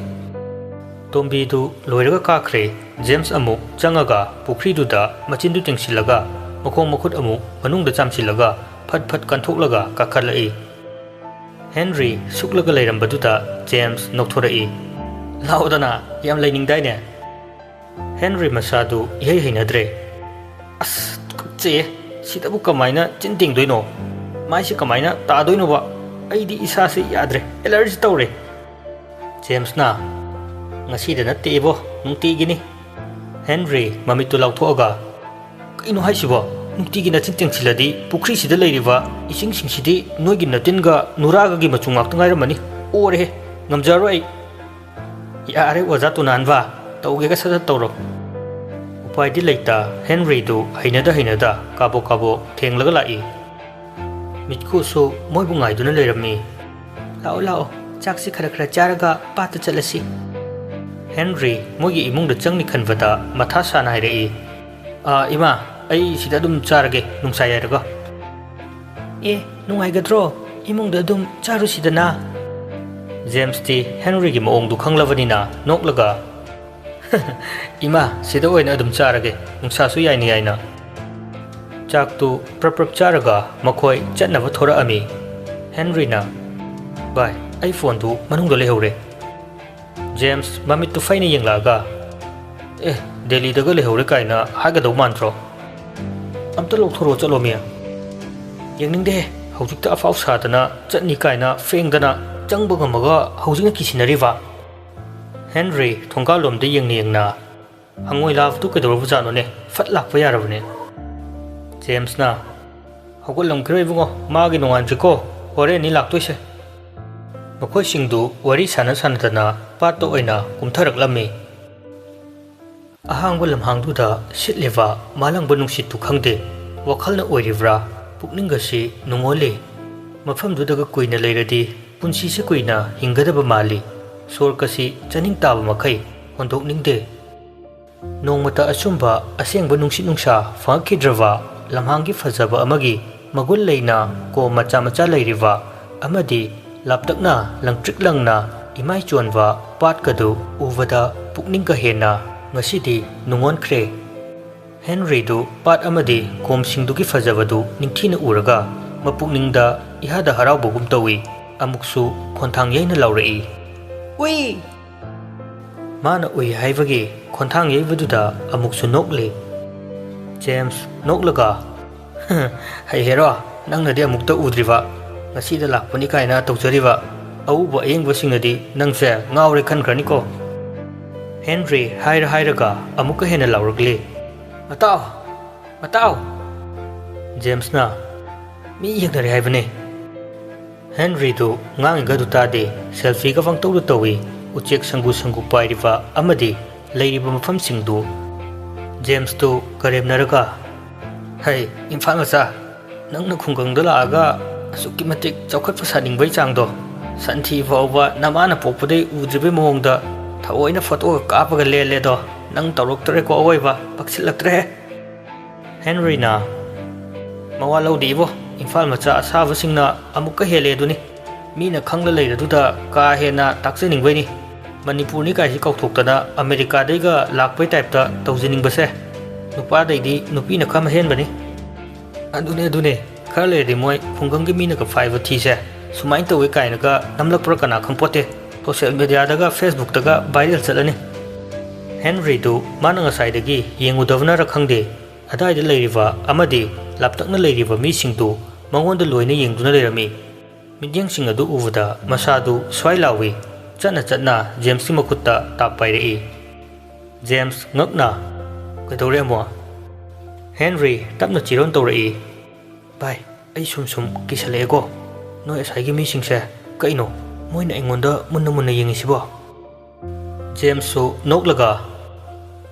ꯇꯣꯝꯕꯤꯗꯨ ꯂꯣꯏꯔꯒ ꯀꯥꯈ꯭ꯔꯦ꯫ ꯖꯦꯝꯁ ꯑꯃꯨꯛ ꯆꯪꯉꯒ ꯄꯨꯈ꯭ꯔꯤꯗꯨꯗ ꯃꯆꯤꯟꯗꯨ ꯇꯦꯡꯁꯤꯜꯂꯒ ꯃꯈꯣꯡ ꯃꯈꯨꯠ ꯑꯃꯨꯛ ꯃꯅꯨꯡꯗ ꯆꯥꯝꯁꯤꯜꯂꯒ ꯐꯠ ꯐꯠ ꯀꯟꯊꯣꯛꯂꯒ ꯀꯥꯈꯠꯂꯛꯏ꯫ Henry ꯁꯨꯛꯂꯒ ꯂꯩꯔꯝꯕꯗꯨꯗ James ꯅꯣꯛꯊꯣꯔꯛꯏ꯫ "ꯂꯥꯛꯑꯣꯗꯅ, ꯌꯥꯝ ꯂꯩꯅꯤꯡꯗꯥꯏꯅꯦ?" ꯍꯦꯟꯔꯤ ꯃꯁꯥꯗꯨ ꯏꯍꯩ ꯍꯩꯅꯗ꯭ꯔꯦ꯫ "ꯑꯁ, ꯇꯨꯀꯠꯆꯩꯌꯦ꯫ ꯁꯤꯗꯕꯨ ꯀꯃꯥꯏꯅ ꯆꯤꯟ ꯇꯦꯡꯗꯣꯏꯅꯣ? ꯃꯥꯏꯁꯤ ꯀꯃꯥꯏꯅ ꯇꯥꯗꯣꯏꯅꯣꯕ? ꯑꯩꯗꯤ ꯏꯁꯥꯁꯤ ꯌꯥꯗ꯭ꯔꯦ, ꯑꯦꯂꯔꯖꯤ ꯇꯧꯔꯦ꯫" ꯖꯦꯝꯁꯅ, "ꯉꯁꯤꯗ ꯅꯠꯇꯦ ꯏꯕꯣ, ꯅꯨꯡꯇꯤꯒꯤꯅꯤ꯫" ꯍꯦꯟꯔꯤ ꯃꯃꯤꯠꯇꯨ ꯂꯥꯎꯊꯣꯛꯑꯒ, "ꯀꯩꯅꯣ ꯍꯥꯏꯁꯤꯕꯣ? ꯅꯨꯡꯇꯤꯒꯤ ꯅꯆꯤꯟ ꯇꯦꯡꯁꯤꯜꯂꯗꯤ ꯄꯨꯈ꯭ꯔꯤꯁꯤꯗ ꯂꯩꯔꯤꯕ ꯏꯁꯤꯡꯁꯤꯡꯁꯤꯗꯤ ꯅꯣꯏꯒꯤ ꯅꯇꯤꯟꯒ ꯅꯨꯔꯥꯒꯒꯤ ꯃꯆꯨ ꯉꯥꯛꯇ ꯉꯥꯏꯔꯝꯃꯅꯤ꯫ ꯑꯣꯔꯦꯍꯦ, ꯉꯝꯖꯔꯣꯏ ꯑꯩ꯫" "ꯌꯥꯔꯦ ꯑꯣꯖꯥ ꯇꯨꯅꯥꯟꯕ, ꯇꯧꯒꯦꯒ ꯁꯠ ꯁꯠ ꯇꯧꯔꯣ꯫" ꯎꯄꯥꯏꯗꯤ ꯂꯩꯇ, ꯍꯦꯟꯔꯤꯗꯨ ꯍꯩꯅꯗ ꯍꯩꯅꯗ ꯀꯥꯕꯣꯛ ꯀꯥꯕꯣꯛ ꯊꯦꯡꯂꯒ ꯂꯥꯛꯏ꯫ ꯃꯤꯠꯈꯨꯁꯨ ꯃꯣꯏꯕꯨ ꯉꯥꯏꯗꯨꯅ ꯂꯩꯔꯝꯃꯤ꯫ "ꯂꯥꯛꯑꯣ, ꯂꯥꯛꯑꯣ, ꯆꯥꯛꯁꯤ ꯈꯔ ꯈꯔ ꯆꯥꯔꯒ ꯄꯥꯠꯇ ꯆꯠꯂꯁꯤ꯫" ꯍꯦꯟꯔꯤ ꯃꯣꯏꯒꯤ ꯏꯃꯨꯡꯗ ꯆꯪꯅꯤ ꯈꯟꯕꯗ ꯃꯊꯥ ꯁꯥꯅ ꯍꯥꯏꯔꯛꯏ꯫ "ꯑꯥ, ꯏꯃꯥ, ꯑꯩ ꯁꯤꯗ ꯑꯗꯨꯝ ꯆꯥꯔꯒꯦ, ꯅꯨꯡꯁꯥ ꯌꯥꯏꯔꯒ꯫" "ꯑꯦ, ꯅꯨꯡꯉꯥꯏꯒꯗ꯭ꯔꯣ? ꯏꯃꯨꯡꯗ ꯑꯗꯨꯝ ꯆꯥꯔꯨꯁꯤꯗꯅ꯫" ꯖꯦꯝꯁꯇꯤ ꯍꯦꯟꯔꯤꯒꯤ ꯃꯑꯣꯡꯗꯨ ꯈꯪꯂꯕꯅꯤꯅ ꯅꯣꯛꯂꯒ, "ꯏꯃꯥ, ꯁꯤꯗ ꯑꯣꯏꯅ ꯑꯗꯨꯝ ꯆꯥꯔꯒꯦ, ꯅꯨꯡꯁꯥꯁꯨ ꯌꯥꯏꯅ ꯌꯥꯏꯅ꯫" ꯆꯥꯛꯇꯨ ꯄ꯭ꯔꯞ ꯄ꯭ꯔꯞ ꯆꯥꯔꯒ ꯃꯈꯣꯏ ꯆꯠꯅꯕ ꯊꯣꯔꯛꯑꯝꯃꯤ꯫ ꯍꯦꯟꯔꯤꯅ, "ꯚꯥꯏ, ꯑꯩ ꯐꯣꯟꯗꯨ ꯃꯅꯨꯡꯗ ꯂꯩꯍꯧꯔꯦ꯫" ꯖꯦꯝꯁ ꯃꯃꯤꯠꯇꯨ ꯐꯩꯅ ꯌꯦꯡꯂꯛꯑꯒ, "ꯑꯦ, ꯗꯦꯜꯂꯤꯗꯒ ꯂꯩꯍꯧꯔꯦ ꯀꯥꯏꯅ ꯍꯥꯏꯒꯗꯧ ꯃꯥꯟꯗ꯭ꯔꯣ? ꯑꯝꯇ ꯂꯧꯊꯣꯔꯛꯑꯣ ꯆꯠꯂꯣꯃꯤ꯫" "ꯌꯦꯡꯅꯤꯡꯗꯦ, ꯍꯧꯖꯤꯛꯇ ꯑꯐꯥꯎ ꯁꯥꯗꯅ ꯆꯠꯅꯤ ꯀꯥꯏꯅ ꯐꯦꯡꯗꯅ ꯆꯪꯕ ꯉꯝꯃꯒ ꯍꯧꯖꯤꯛꯅ ꯀꯤꯁꯤꯟꯅꯔꯤꯕ?" ꯍꯦꯟꯔꯤ ꯊꯣꯡꯒꯥꯜꯂꯣꯝꯗ ꯌꯦꯡꯅ ꯌꯦꯡꯅ, "ꯍꯪꯉꯣꯏ ꯂꯥꯕꯗꯨ ꯀꯩꯗꯧꯔꯕꯖꯥꯠꯅꯣꯅꯦ? ꯐꯠ ꯂꯥꯛꯄ ꯌꯥꯔꯕꯅꯦ꯫" ꯖꯦꯝꯁꯅ, "ꯍꯧꯒꯠꯂꯝꯈꯤꯔꯣꯏ ꯏꯕꯨꯡꯉꯣ, ꯃꯥꯒꯤ ꯅꯣꯡꯉꯥꯟꯗ꯭ꯔꯤꯀꯣ, ꯍꯣꯔꯦꯟꯅꯤ ꯂꯥꯛꯇꯣꯏꯁꯦ꯫" ꯃꯈꯣꯏꯁꯤꯡꯗꯨ ꯋꯥꯔꯤ ꯁꯥꯟꯅ ꯁꯥꯟꯅꯗꯅ ꯄꯥꯠꯇ ꯑꯣꯏꯅ ꯀꯨꯝꯊꯔꯛꯂꯝꯃꯤ꯫ ꯑꯍꯥꯡꯕ ꯂꯝꯍꯥꯡꯗꯨꯗ ꯁꯤꯠꯂꯤꯕ ꯃꯥꯂꯪꯕ ꯅꯨꯡꯁꯤꯠꯇꯨ ꯈꯪꯗꯦ, ꯋꯥꯈꯜꯅ ꯑꯣꯏꯔꯤꯕ꯭ꯔꯥ, ꯄꯨꯛꯅꯤꯡꯒꯁꯤ ꯅꯨꯡꯉꯣꯜꯂꯤ꯫ ꯃꯐꯝꯗꯨꯗꯒ ꯀꯨꯏꯅ ꯂꯩꯔꯗꯤ ꯄꯨꯟꯁꯤꯁꯤ ꯀꯨꯏꯅ ꯍꯤꯡꯒꯗꯕ ꯃꯥꯜꯂꯤ꯫ ꯁꯣꯔꯒꯁꯤ ꯆꯥꯅꯤꯡ ꯇꯥꯕ ꯃꯈꯩ ꯍꯣꯟꯗꯣꯛꯅꯤꯡꯗꯦ꯫ ꯅꯣꯡꯃꯇ ꯑꯆꯨꯝꯕ ꯑꯁꯦꯡꯕ ꯅꯨꯡꯁꯤꯠ ꯅꯨꯡꯁꯥ ꯐꯪꯉꯛꯈꯤꯗ꯭ꯔꯕ ꯂꯝꯍꯥꯡꯒꯤ ꯐꯖꯕ ꯑꯃꯒꯤ ꯃꯒꯨꯟ ꯂꯩꯅ ꯀꯣꯝ ꯃꯆꯥ ꯃꯆꯥ ꯂꯩꯔꯤꯕ ꯑꯃꯗꯤ ꯂꯥꯞꯇꯛꯅ ꯂꯪꯇ꯭ꯔꯤꯛ ꯂꯪꯅ ꯏꯃꯥꯏ ꯆꯣꯟꯕ ꯄꯥꯠꯀꯗꯨ ꯎꯕꯗ ꯄꯨꯛꯅꯤꯡꯒ ꯍꯦꯟꯅ ꯉꯁꯤꯗꯤ ꯅꯨꯡꯉꯣꯟꯈ꯭ꯔꯦ꯫ ꯍꯦꯟꯔꯤꯗꯨ ꯄꯥꯠ ꯑꯃꯗꯤ ꯀꯣꯝꯁꯤꯡꯗꯨꯒꯤ ꯐꯖꯕꯗꯨ ꯅꯤꯡꯊꯤꯅ ꯎꯔꯒ ꯃꯄꯨꯛꯅꯤꯡꯗ ꯏꯍꯥꯗ ꯍꯔꯥꯎꯕꯒꯨꯝ ꯇꯧꯏ꯫ ꯑꯃꯨꯛꯁꯨ ꯈꯣꯟꯊꯥꯡ ꯌꯩꯅ ꯂꯥꯎꯔꯛꯏ, "ꯎꯏ!" ꯃꯥꯅ ꯎꯏ ꯍꯥꯏꯕꯒꯤ ꯈꯣꯟꯊꯥꯡ ꯌꯩꯕꯗꯨꯗ ꯑꯃꯨꯛꯁꯨ ꯅꯣꯛꯂꯤ꯫ ꯖꯦꯝꯁ ꯅꯣꯛꯂꯒ, "ꯍꯩꯍꯦꯔꯣ, ꯅꯪꯅꯗꯤ ꯑꯃꯨꯛꯇ ꯎꯗ꯭ꯔꯤꯕ, ꯉꯁꯤꯗ ꯂꯥꯛꯄꯅꯤ ꯀꯥꯏꯅ ꯇꯧꯖꯔꯤꯕ ꯑꯎꯕ ꯑꯌꯦꯡꯕꯁꯤꯡꯅꯗꯤ ꯅꯪꯁꯦ ꯉꯥꯎꯔꯦ ꯈꯟꯈ꯭ꯔꯅꯤꯀꯣ꯫" ꯍꯦꯟꯔꯤ ꯍꯥꯏꯔ ꯍꯥꯏꯔꯒ ꯑꯃꯨꯛꯀ ꯍꯦꯟꯅ ꯂꯥꯎꯔꯛꯂꯤ, "ꯃꯇꯥꯎ! ꯃꯇꯥꯎ!" ꯖꯦꯝꯁꯅ, "ꯃꯤ ꯌꯦꯡꯅꯔꯦ ꯍꯥꯏꯕꯅꯦ꯫" ꯍꯦꯟꯔꯤꯗꯨ ꯉꯥꯡꯉꯤꯒꯗꯨ ꯇꯥꯗꯦ, ꯁꯦꯜꯐꯤꯒ ꯄꯪꯇꯧꯗ ꯇꯧꯏ꯫ ꯎꯆꯦꯛ ꯁꯪꯒꯨ ꯁꯪꯒꯨ ꯄꯥꯏꯔꯤꯕ ꯑꯃꯗꯤ ꯂꯩꯔꯤꯕ ꯃꯐꯝꯁꯤꯡꯗꯨ ꯖꯦꯝꯁꯇꯨ ꯀꯔꯦꯝꯅꯔꯒ, "ꯍꯩ, ꯏꯝꯐꯥꯜ ꯃꯆꯥ, ꯅꯪꯅ ꯈꯨꯡꯒꯪꯗ ꯂꯥꯛꯑꯒ ꯑꯁꯨꯛꯀꯤ ꯃꯇꯤꯛ ꯆꯥꯎꯈꯠꯄ ꯁꯥꯅꯤꯡꯕꯩ ꯆꯥꯡꯗꯣ, ꯁꯟꯊꯤ ꯐꯥꯎꯕ ꯅꯃꯥꯅ ꯄꯣꯛꯄꯗꯩ ꯎꯗ꯭ꯔꯤꯕꯩ ꯃꯑꯣꯡꯗ ꯊꯑꯣꯏꯅ ꯐꯣꯇꯣꯒ ꯀꯥꯞꯄꯒ ꯂꯦꯜꯂꯦꯗꯣ, ꯅꯪ ꯇꯧꯔꯛꯇ꯭ꯔꯦꯀꯣ ꯑꯋꯣꯏꯕ, ꯄꯛꯁꯤꯜꯂꯛꯇ꯭ꯔꯦꯍꯦ꯫" ꯍꯦꯟꯔꯤꯅ, "ꯃꯋꯥ ꯂꯧꯗꯦ ꯏꯕꯣ, ꯏꯝꯐꯥꯜ ꯃꯆꯥ ꯑꯁꯥꯕꯁꯤꯡꯅ ꯑꯃꯨꯛꯀ ꯍꯦꯜꯂꯦ ꯑꯗꯨꯅꯤ꯫ ꯃꯤꯅ ꯈꯪꯂ ꯂꯩꯔꯗꯨꯗ ꯀꯥ ꯍꯦꯟꯅ ꯇꯥꯛꯆꯅꯤꯡꯕꯩꯅꯤ꯫ ꯃꯅꯤꯄꯨꯔꯅꯤ ꯀꯥꯏꯁꯤ ꯀꯥꯎꯊꯣꯛꯇꯅ ꯑꯃꯦꯔꯤꯀꯥꯗꯩꯒ ꯂꯥꯛꯄꯩ ꯇꯥꯏꯞꯇ ꯇꯧꯖꯅꯤꯡꯕꯁꯦ꯫ ꯅꯨꯄꯥꯗꯩꯗꯤ ꯅꯨꯄꯤꯅ ꯈꯔ ꯍꯦꯟꯕꯅꯤ꯫" "ꯑꯗꯨꯅꯦ, ꯑꯗꯨꯅꯦ, ꯈꯔ ꯂꯩꯔꯗꯤ ꯃꯣꯏ ꯈꯨꯡꯒꯪꯒꯤ ꯃꯤꯅꯒ ꯐꯥꯏꯕ ꯊꯤꯁꯦ ꯁꯨꯃꯥꯏꯅ ꯇꯧꯋꯦ ꯀꯥꯏꯅꯒ ꯅꯝꯂꯛꯄ꯭ꯔꯥ ꯀꯅꯥ ꯈꯪꯄꯣꯠꯇꯦ꯫ ꯁꯣꯁꯦꯜ ꯃꯦꯗꯤꯌꯥꯗꯒ ꯐꯦꯁꯕꯨꯛꯇꯒ ꯚꯥꯏꯔꯦꯜ ꯆꯠꯂꯅꯤ꯫" ꯍꯦꯟꯔꯤꯗꯨ ꯃꯥꯅ ꯉꯁꯥꯏꯗꯒꯤ ꯌꯦꯡꯉꯨꯗꯕꯅꯔ ꯈꯪꯗꯦ, ꯑꯗꯥꯏꯗ ꯂꯩꯔꯤꯕ ꯑꯃꯗꯤ ꯂꯥꯞꯇꯛꯅ ꯂꯩꯔꯤꯕ ꯃꯤꯁꯤꯡꯗꯨ ꯃꯉꯣꯟꯗ ꯂꯣꯏꯅ ꯌꯦꯡꯗꯨꯅ ꯂꯩꯔꯝꯃꯤ꯫ ꯃꯤꯠꯌꯦꯡꯁꯤꯡ ꯑꯗꯨ ꯎꯕꯗ ꯃꯁꯥꯗꯨ ꯁ꯭ꯋꯥꯏ ꯂꯥꯎꯏ꯫ ꯆꯠꯅ ꯆꯠꯅ ꯖꯦꯝꯁꯀꯤ ꯃꯈꯨꯠꯇ ꯇꯥꯞ ꯄꯥꯏꯔꯛꯏ꯫ ꯖꯦꯝꯁ ꯉꯛꯅ, "ꯀꯩꯗꯧꯔꯦ ꯑꯃꯨꯛ?" ꯍꯦꯟꯔꯤ ꯇꯞꯅ ꯆꯤꯔꯣꯟ ꯇꯧꯔꯛꯏ, "ꯚꯥꯏ, ꯑꯩ ꯁꯨꯝ ꯁꯨꯝ ꯀꯤꯁꯜꯂꯛꯑꯦꯀꯣ꯫ ꯅꯣꯏ ꯑꯁꯥꯏꯒꯤ ꯃꯤꯁꯤꯡꯁꯦ ꯀꯩꯅꯣ ꯃꯣꯏꯅ ꯑꯩꯉꯣꯟꯗ ꯃꯨꯟꯅ ꯃꯨꯟꯅ ꯌꯦꯡꯉꯤꯁꯤꯕꯣ?" ꯖꯦꯝꯁꯁꯨ ꯅꯣꯛꯂꯒ,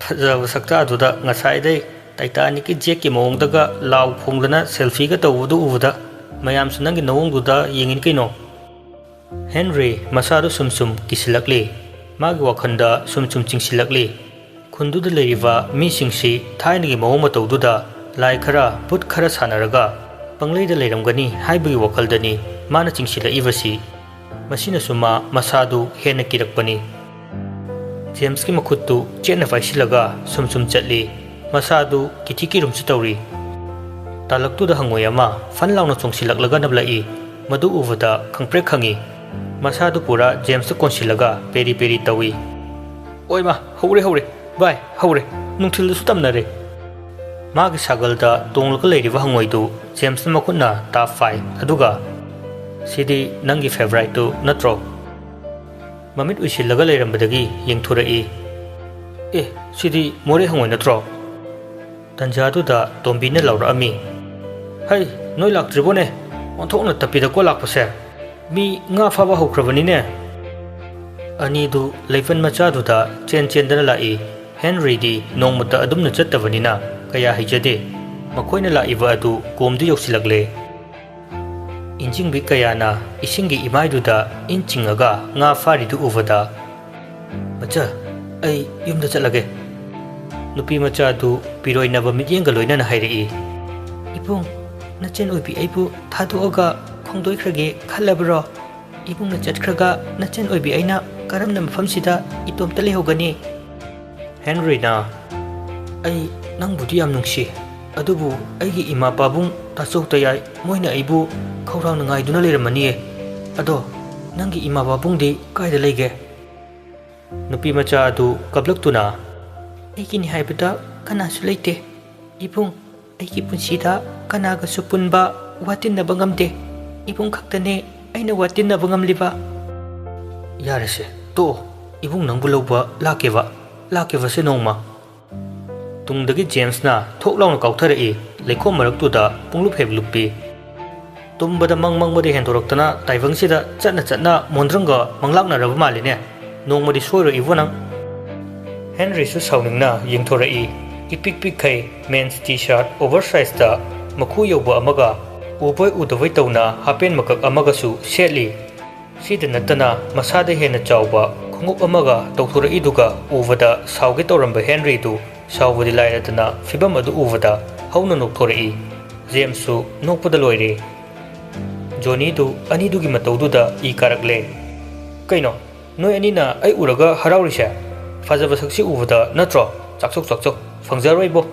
"ꯐꯖꯕ ꯁꯛꯇꯥꯗꯨꯗ ꯉꯁꯥꯏꯗꯩ ꯇꯥꯏꯇꯥꯅꯤꯛꯀꯤ ꯖꯦꯛꯀꯤ ꯃꯑꯣꯡꯗꯒ ꯂꯥꯎ ꯈꯣꯡꯗꯅ ꯁꯦꯜꯐꯤꯒ ꯇꯧꯕꯗꯨ ꯎꯕꯗ ꯃꯌꯥꯝꯁꯨ ꯅꯪꯒꯤ ꯅꯑꯣꯡꯗꯨꯗ ꯌꯦꯡꯉꯤꯅꯤ ꯀꯩꯅꯣ꯫" ꯍꯦꯟꯔꯤ ꯃꯁꯥꯗꯨ ꯁꯨꯝ ꯁꯨꯝ ꯀꯤꯁꯤꯜꯂꯛꯂꯤ꯫ ꯃꯥꯒꯤ ꯋꯥꯈꯜꯗ ꯁꯨꯝ ꯁꯨꯝ ꯆꯤꯡꯁꯤꯜꯂꯛꯂꯤ꯫ ꯈꯨꯟꯗꯨꯗ ꯂꯩꯔꯤꯕ ꯃꯤꯁꯤꯡꯁꯤ ꯊꯥꯏꯅꯒꯤ ꯃꯑꯣꯡ ꯃꯇꯧꯗꯨꯗ ꯂꯥꯏ ꯈꯔ, ꯚꯨꯠ ꯈꯔ ꯁꯥꯟꯅꯔꯒ ꯄꯪꯂꯩꯗ ꯂꯩꯔꯝꯒꯅꯤ ꯍꯥꯏꯕꯒꯤ ꯋꯥꯈꯜꯗꯅꯤ ꯃꯥꯅ ꯆꯤꯡꯁꯤꯜꯂꯛꯏꯕꯁꯤ꯫ ꯃꯁꯤꯅꯁꯨ ꯃꯥ ꯃꯁꯥꯗꯨ ꯍꯦꯟꯅ ꯀꯤꯔꯛꯄꯅꯤ꯫ ꯖꯦꯝꯁꯀꯤ ꯃꯈꯨꯠꯇꯨ ꯆꯦꯠꯅ ꯄꯥꯏꯁꯤꯜꯂꯒ ꯁꯨꯝ ꯁꯨꯝ ꯆꯠꯂꯤ꯫ ꯃꯁꯥꯗꯨ ꯀꯤꯊꯤ ꯀꯤꯔꯨꯝꯁꯨ ꯇꯧꯔꯤ꯫ ꯇꯥꯂꯛꯇꯨꯗ ꯍꯪꯉꯣꯏ ꯑꯃ ꯐꯟ ꯂꯥꯎꯅ ꯆꯣꯡꯁꯤꯜꯂꯛꯂꯒ ꯅꯞꯂꯛꯏ꯫ ꯃꯗꯨ ꯎꯕꯗ ꯈꯪꯄ꯭ꯔꯦꯛ ꯈꯪꯉꯤ꯫ ꯃꯁꯥꯗꯨ ꯄꯨꯔꯥ ꯖꯦꯝꯁꯇ ꯀꯣꯟꯁꯤꯜꯂꯒ ꯄꯦꯔꯤ ꯄꯦꯔꯤ ꯇꯧꯏ꯫ ꯑꯣꯏꯃ, ꯍꯧꯔꯦ, ꯍꯧꯔꯦ꯫ ꯚꯥꯏ, ꯍꯧꯔꯦ꯫ ꯅꯨꯡꯊꯤꯜꯗꯁꯨ ꯇꯝꯅꯔꯦ꯫ ꯃꯥꯒꯤ ꯁꯥꯒꯜꯗ ꯇꯣꯡꯂꯒ ꯂꯩꯔꯤꯕ ꯍꯪꯉꯣꯏꯗꯨ ꯖꯦꯝꯁꯅ ꯃꯈꯨꯠꯅ ꯇꯥꯞ ꯐꯥꯏ, ꯑꯗꯨꯒ, "ꯁꯤꯗꯤ ꯅꯪꯒꯤ ꯐꯦꯚꯔꯥꯏꯠꯇꯨ ꯅꯠꯇ꯭ꯔꯣ?" ꯃꯃꯤꯠ ꯎꯏꯁꯤꯜꯂꯒ ꯂꯩꯔꯝꯕꯗꯒꯤ ꯌꯦꯡꯊꯣꯔꯛꯏ꯫ "ꯑꯦ, ꯁꯤꯗꯤ ꯃꯣꯔꯦ ꯍꯪꯉꯣꯏ ꯅꯠꯇ꯭ꯔꯣ?" ꯇꯟꯖꯥꯗꯨꯗ ꯇꯣꯝꯕꯤꯅ ꯂꯥꯎꯔꯛꯑꯝꯃꯤ꯫ "ꯍꯩ, ꯅꯣꯏ ꯂꯥꯛꯇ꯭ꯔꯤꯕꯣꯅꯦ? ꯑꯣꯟꯊꯣꯛꯅ ꯇꯞꯄꯤꯗꯀꯣ ꯂꯥꯛꯄꯁꯦ꯫ ꯃꯤ ꯉꯥ ꯐꯥꯕ ꯍꯧꯈ꯭ꯔꯕꯅꯤꯅꯦ!" ꯑꯅꯤꯗꯨ ꯂꯩꯄꯟ ꯃꯆꯥꯗꯨꯗ ꯆꯦꯟ ꯆꯦꯟꯗꯅ ꯂꯥꯛꯏ꯫ ꯍꯦꯟꯔꯤꯗꯤ ꯅꯣꯡꯃꯇ ꯑꯗꯨꯝꯅ ꯆꯠꯇꯕꯅꯤꯅ ꯀꯌꯥ ꯍꯩꯖꯗꯦ꯫ ꯃꯈꯣꯏꯅ ꯂꯥꯛꯏꯕ ꯑꯗꯨ ꯀꯣꯝꯗ ꯌꯧꯁꯤꯜꯂꯛꯂꯦ꯫ ꯏꯟꯖꯤꯡꯕꯤ ꯀꯌꯥꯅ ꯏꯁꯤꯡꯒꯤ ꯏꯃꯥꯏꯗꯨꯗ ꯏꯟ ꯆꯤꯡꯉꯒ ꯉꯥ ꯐꯥꯔꯤꯗꯨ ꯎꯕꯗ, "ꯃꯆꯥ, ꯑꯩ ꯌꯨꯝꯗ ꯆꯠꯂꯒꯦ꯫" ꯅꯨꯄꯤ ꯃꯆꯥꯗꯨ ꯄꯤꯔꯣꯏꯅꯕ ꯃꯤꯠꯌꯦꯡꯒ ꯂꯣꯏꯅꯅ ꯍꯥꯏꯔꯛꯏ꯫ "ꯏꯕꯨꯡ, ꯅꯆꯟ ꯑꯣꯏꯕꯤ ꯑꯩꯕꯨ ꯊꯥꯗꯣꯛꯑꯒ ꯈꯣꯡꯗꯣꯏꯈ꯭ꯔꯒꯦ ꯈꯜꯂꯕ꯭ꯔꯣ? ꯏꯕꯨꯡꯅ ꯆꯠꯈ꯭ꯔꯒ ꯅꯆꯟ ꯑꯣꯏꯕꯤ ꯑꯩꯅ ꯀꯔꯝꯅ ꯃꯐꯝꯁꯤꯗ ꯏꯇꯣꯝꯇ ꯂꯩꯍꯧꯒꯅꯤ?" ꯍꯦꯟꯔꯤꯅ, "ꯑꯩ ꯅꯪꯕꯨꯗꯤ ꯌꯥꯝ ꯅꯨꯡꯁꯤ, ꯑꯗꯨꯕꯨ ꯑꯩꯒꯤ ꯏꯃꯥ ꯄꯥꯕꯨꯡ ꯇꯥꯆꯧ ꯇꯌꯥꯏ ꯃꯣꯏꯅ ꯑꯩꯕꯨ ꯈꯧꯔꯥꯡꯅ ꯉꯥꯏꯗꯨꯅ ꯂꯩꯔꯝꯃꯅꯤꯌꯦ꯫ ꯑꯗꯣ ꯅꯪꯒꯤ ꯏꯃꯥ ꯄꯥꯕꯨꯡꯗꯤ ꯀꯥꯏꯗ ꯂꯩꯒꯦ?" ꯅꯨꯄꯤ ꯃꯆꯥ ꯑꯗꯨ ꯀꯞꯂꯛꯇꯨꯅ, "ꯑꯩꯒꯤꯅꯤ ꯍꯥꯏꯕꯗ ꯀꯅꯥꯁꯨ ꯂꯩꯇꯦ꯫ ꯏꯕꯨꯡ, ꯑꯩꯒꯤ ꯄꯨꯟꯁꯤꯗ ꯀꯅꯥꯒꯁꯨ ꯄꯨꯟꯕ, ꯋꯥꯇꯤꯟꯅꯕ ꯉꯝꯗꯦ꯫ ꯏꯕꯨꯡ ꯈꯛꯇꯅꯦ ꯑꯩꯅ ꯋꯥꯇꯤꯟꯅꯕ ꯉꯝꯂꯤꯕ꯫" "ꯌꯥꯔꯦꯁꯦ, ꯇꯣꯛꯑꯣ꯫ ꯏꯕꯨꯡ ꯅꯪꯕꯨ ꯂꯧꯕ ꯂꯥꯛꯀꯦꯕ, ꯂꯥꯛꯀꯦꯕꯁꯦ ꯅꯣꯡꯃ꯫" ꯇꯨꯡꯗꯒꯤ ꯖꯦꯝꯁꯅ ꯊꯣꯛ ꯂꯥꯎꯅ ꯀꯥꯎꯊꯔꯛꯏ, ꯂꯩꯈꯣꯝ ꯃꯔꯛꯇꯨꯗ ꯄꯨꯡꯂꯨꯞ ꯍꯦꯛ ꯂꯨꯞꯄꯤ꯫ "ꯇꯨꯝꯕꯗ ꯃꯪ ꯃꯪꯕꯗ ꯍꯦꯟꯗꯣꯔꯛꯇꯅ ꯇꯥꯏꯕꯪꯁꯤꯗ ꯆꯠꯅ ꯆꯠꯅ ꯃꯣꯟꯗ꯭ꯔꯪꯒ ꯃꯪꯂꯥꯛꯅꯔꯕ ꯃꯥꯜꯂꯤꯅꯦ꯫ ꯅꯣꯡꯃꯗꯤ ꯁꯣꯏꯔꯣꯏ ꯏꯕꯣ ꯅꯪ꯫" ꯍꯦꯟꯔꯤꯁꯨ ꯁꯥꯎꯅꯤꯡꯅ ꯌꯦꯡꯊꯣꯔꯛꯏ꯫ ꯏꯄꯤꯛ ꯄꯤꯛꯈꯩ ꯃꯦꯟꯁ ꯇꯤ ꯁꯥꯔꯠ ꯑꯣꯚꯔ ꯁꯥꯏꯖꯇ ꯃꯈꯨ ꯌꯧꯕ ꯑꯃꯒ, ꯎꯕꯣꯏ ꯎꯗꯕꯣꯏ ꯇꯧꯅ ꯍꯥꯄꯦꯟ ꯃꯀꯛ ꯑꯃꯒꯁꯨ ꯁꯦꯠꯂꯤ꯫ ꯁꯤꯗ ꯅꯠꯇꯅ ꯃꯁꯥꯗ ꯍꯦꯟꯅ ꯆꯥꯎꯕ ꯈꯣꯡꯎꯞ ꯑꯃꯒ ꯇꯧꯊꯣꯔꯛꯏꯗꯨꯒ ꯎꯕꯗ ꯁꯥꯎꯒꯦ ꯇꯧꯔꯝꯕ ꯍꯦꯟꯔꯤꯗꯨ ꯁꯥꯎꯕꯗꯤ ꯂꯥꯏꯔꯗꯅ ꯐꯤꯚꯝ ꯑꯗꯨ ꯎꯕꯗ ꯍꯧꯅ ꯅꯣꯛꯊꯣꯔꯛꯏ꯫ ꯖꯦꯝꯁꯁꯨ ꯅꯣꯛꯄꯗ ꯂꯣꯏꯔꯦ꯫ ꯖꯣꯅꯤꯗꯨ ꯑꯅꯤꯗꯨꯒꯤ ꯃꯇꯧꯗꯨꯗ ꯏ ꯀꯥꯔꯛꯂꯦ꯫ "ꯀꯩꯅꯣ, ꯅꯣꯏ ꯑꯅꯤꯅ ꯑꯩ ꯎꯔꯒ ꯍꯔꯥꯎꯔꯤꯁꯦ? ꯐꯖꯕ ꯁꯛꯁꯤ ꯎꯕꯗ ꯅꯠꯇ꯭ꯔꯣ? ꯆꯥꯛꯆꯧ, ꯆꯥꯛꯆꯧ, ꯐꯪꯖꯔꯣꯏꯕꯣ꯫"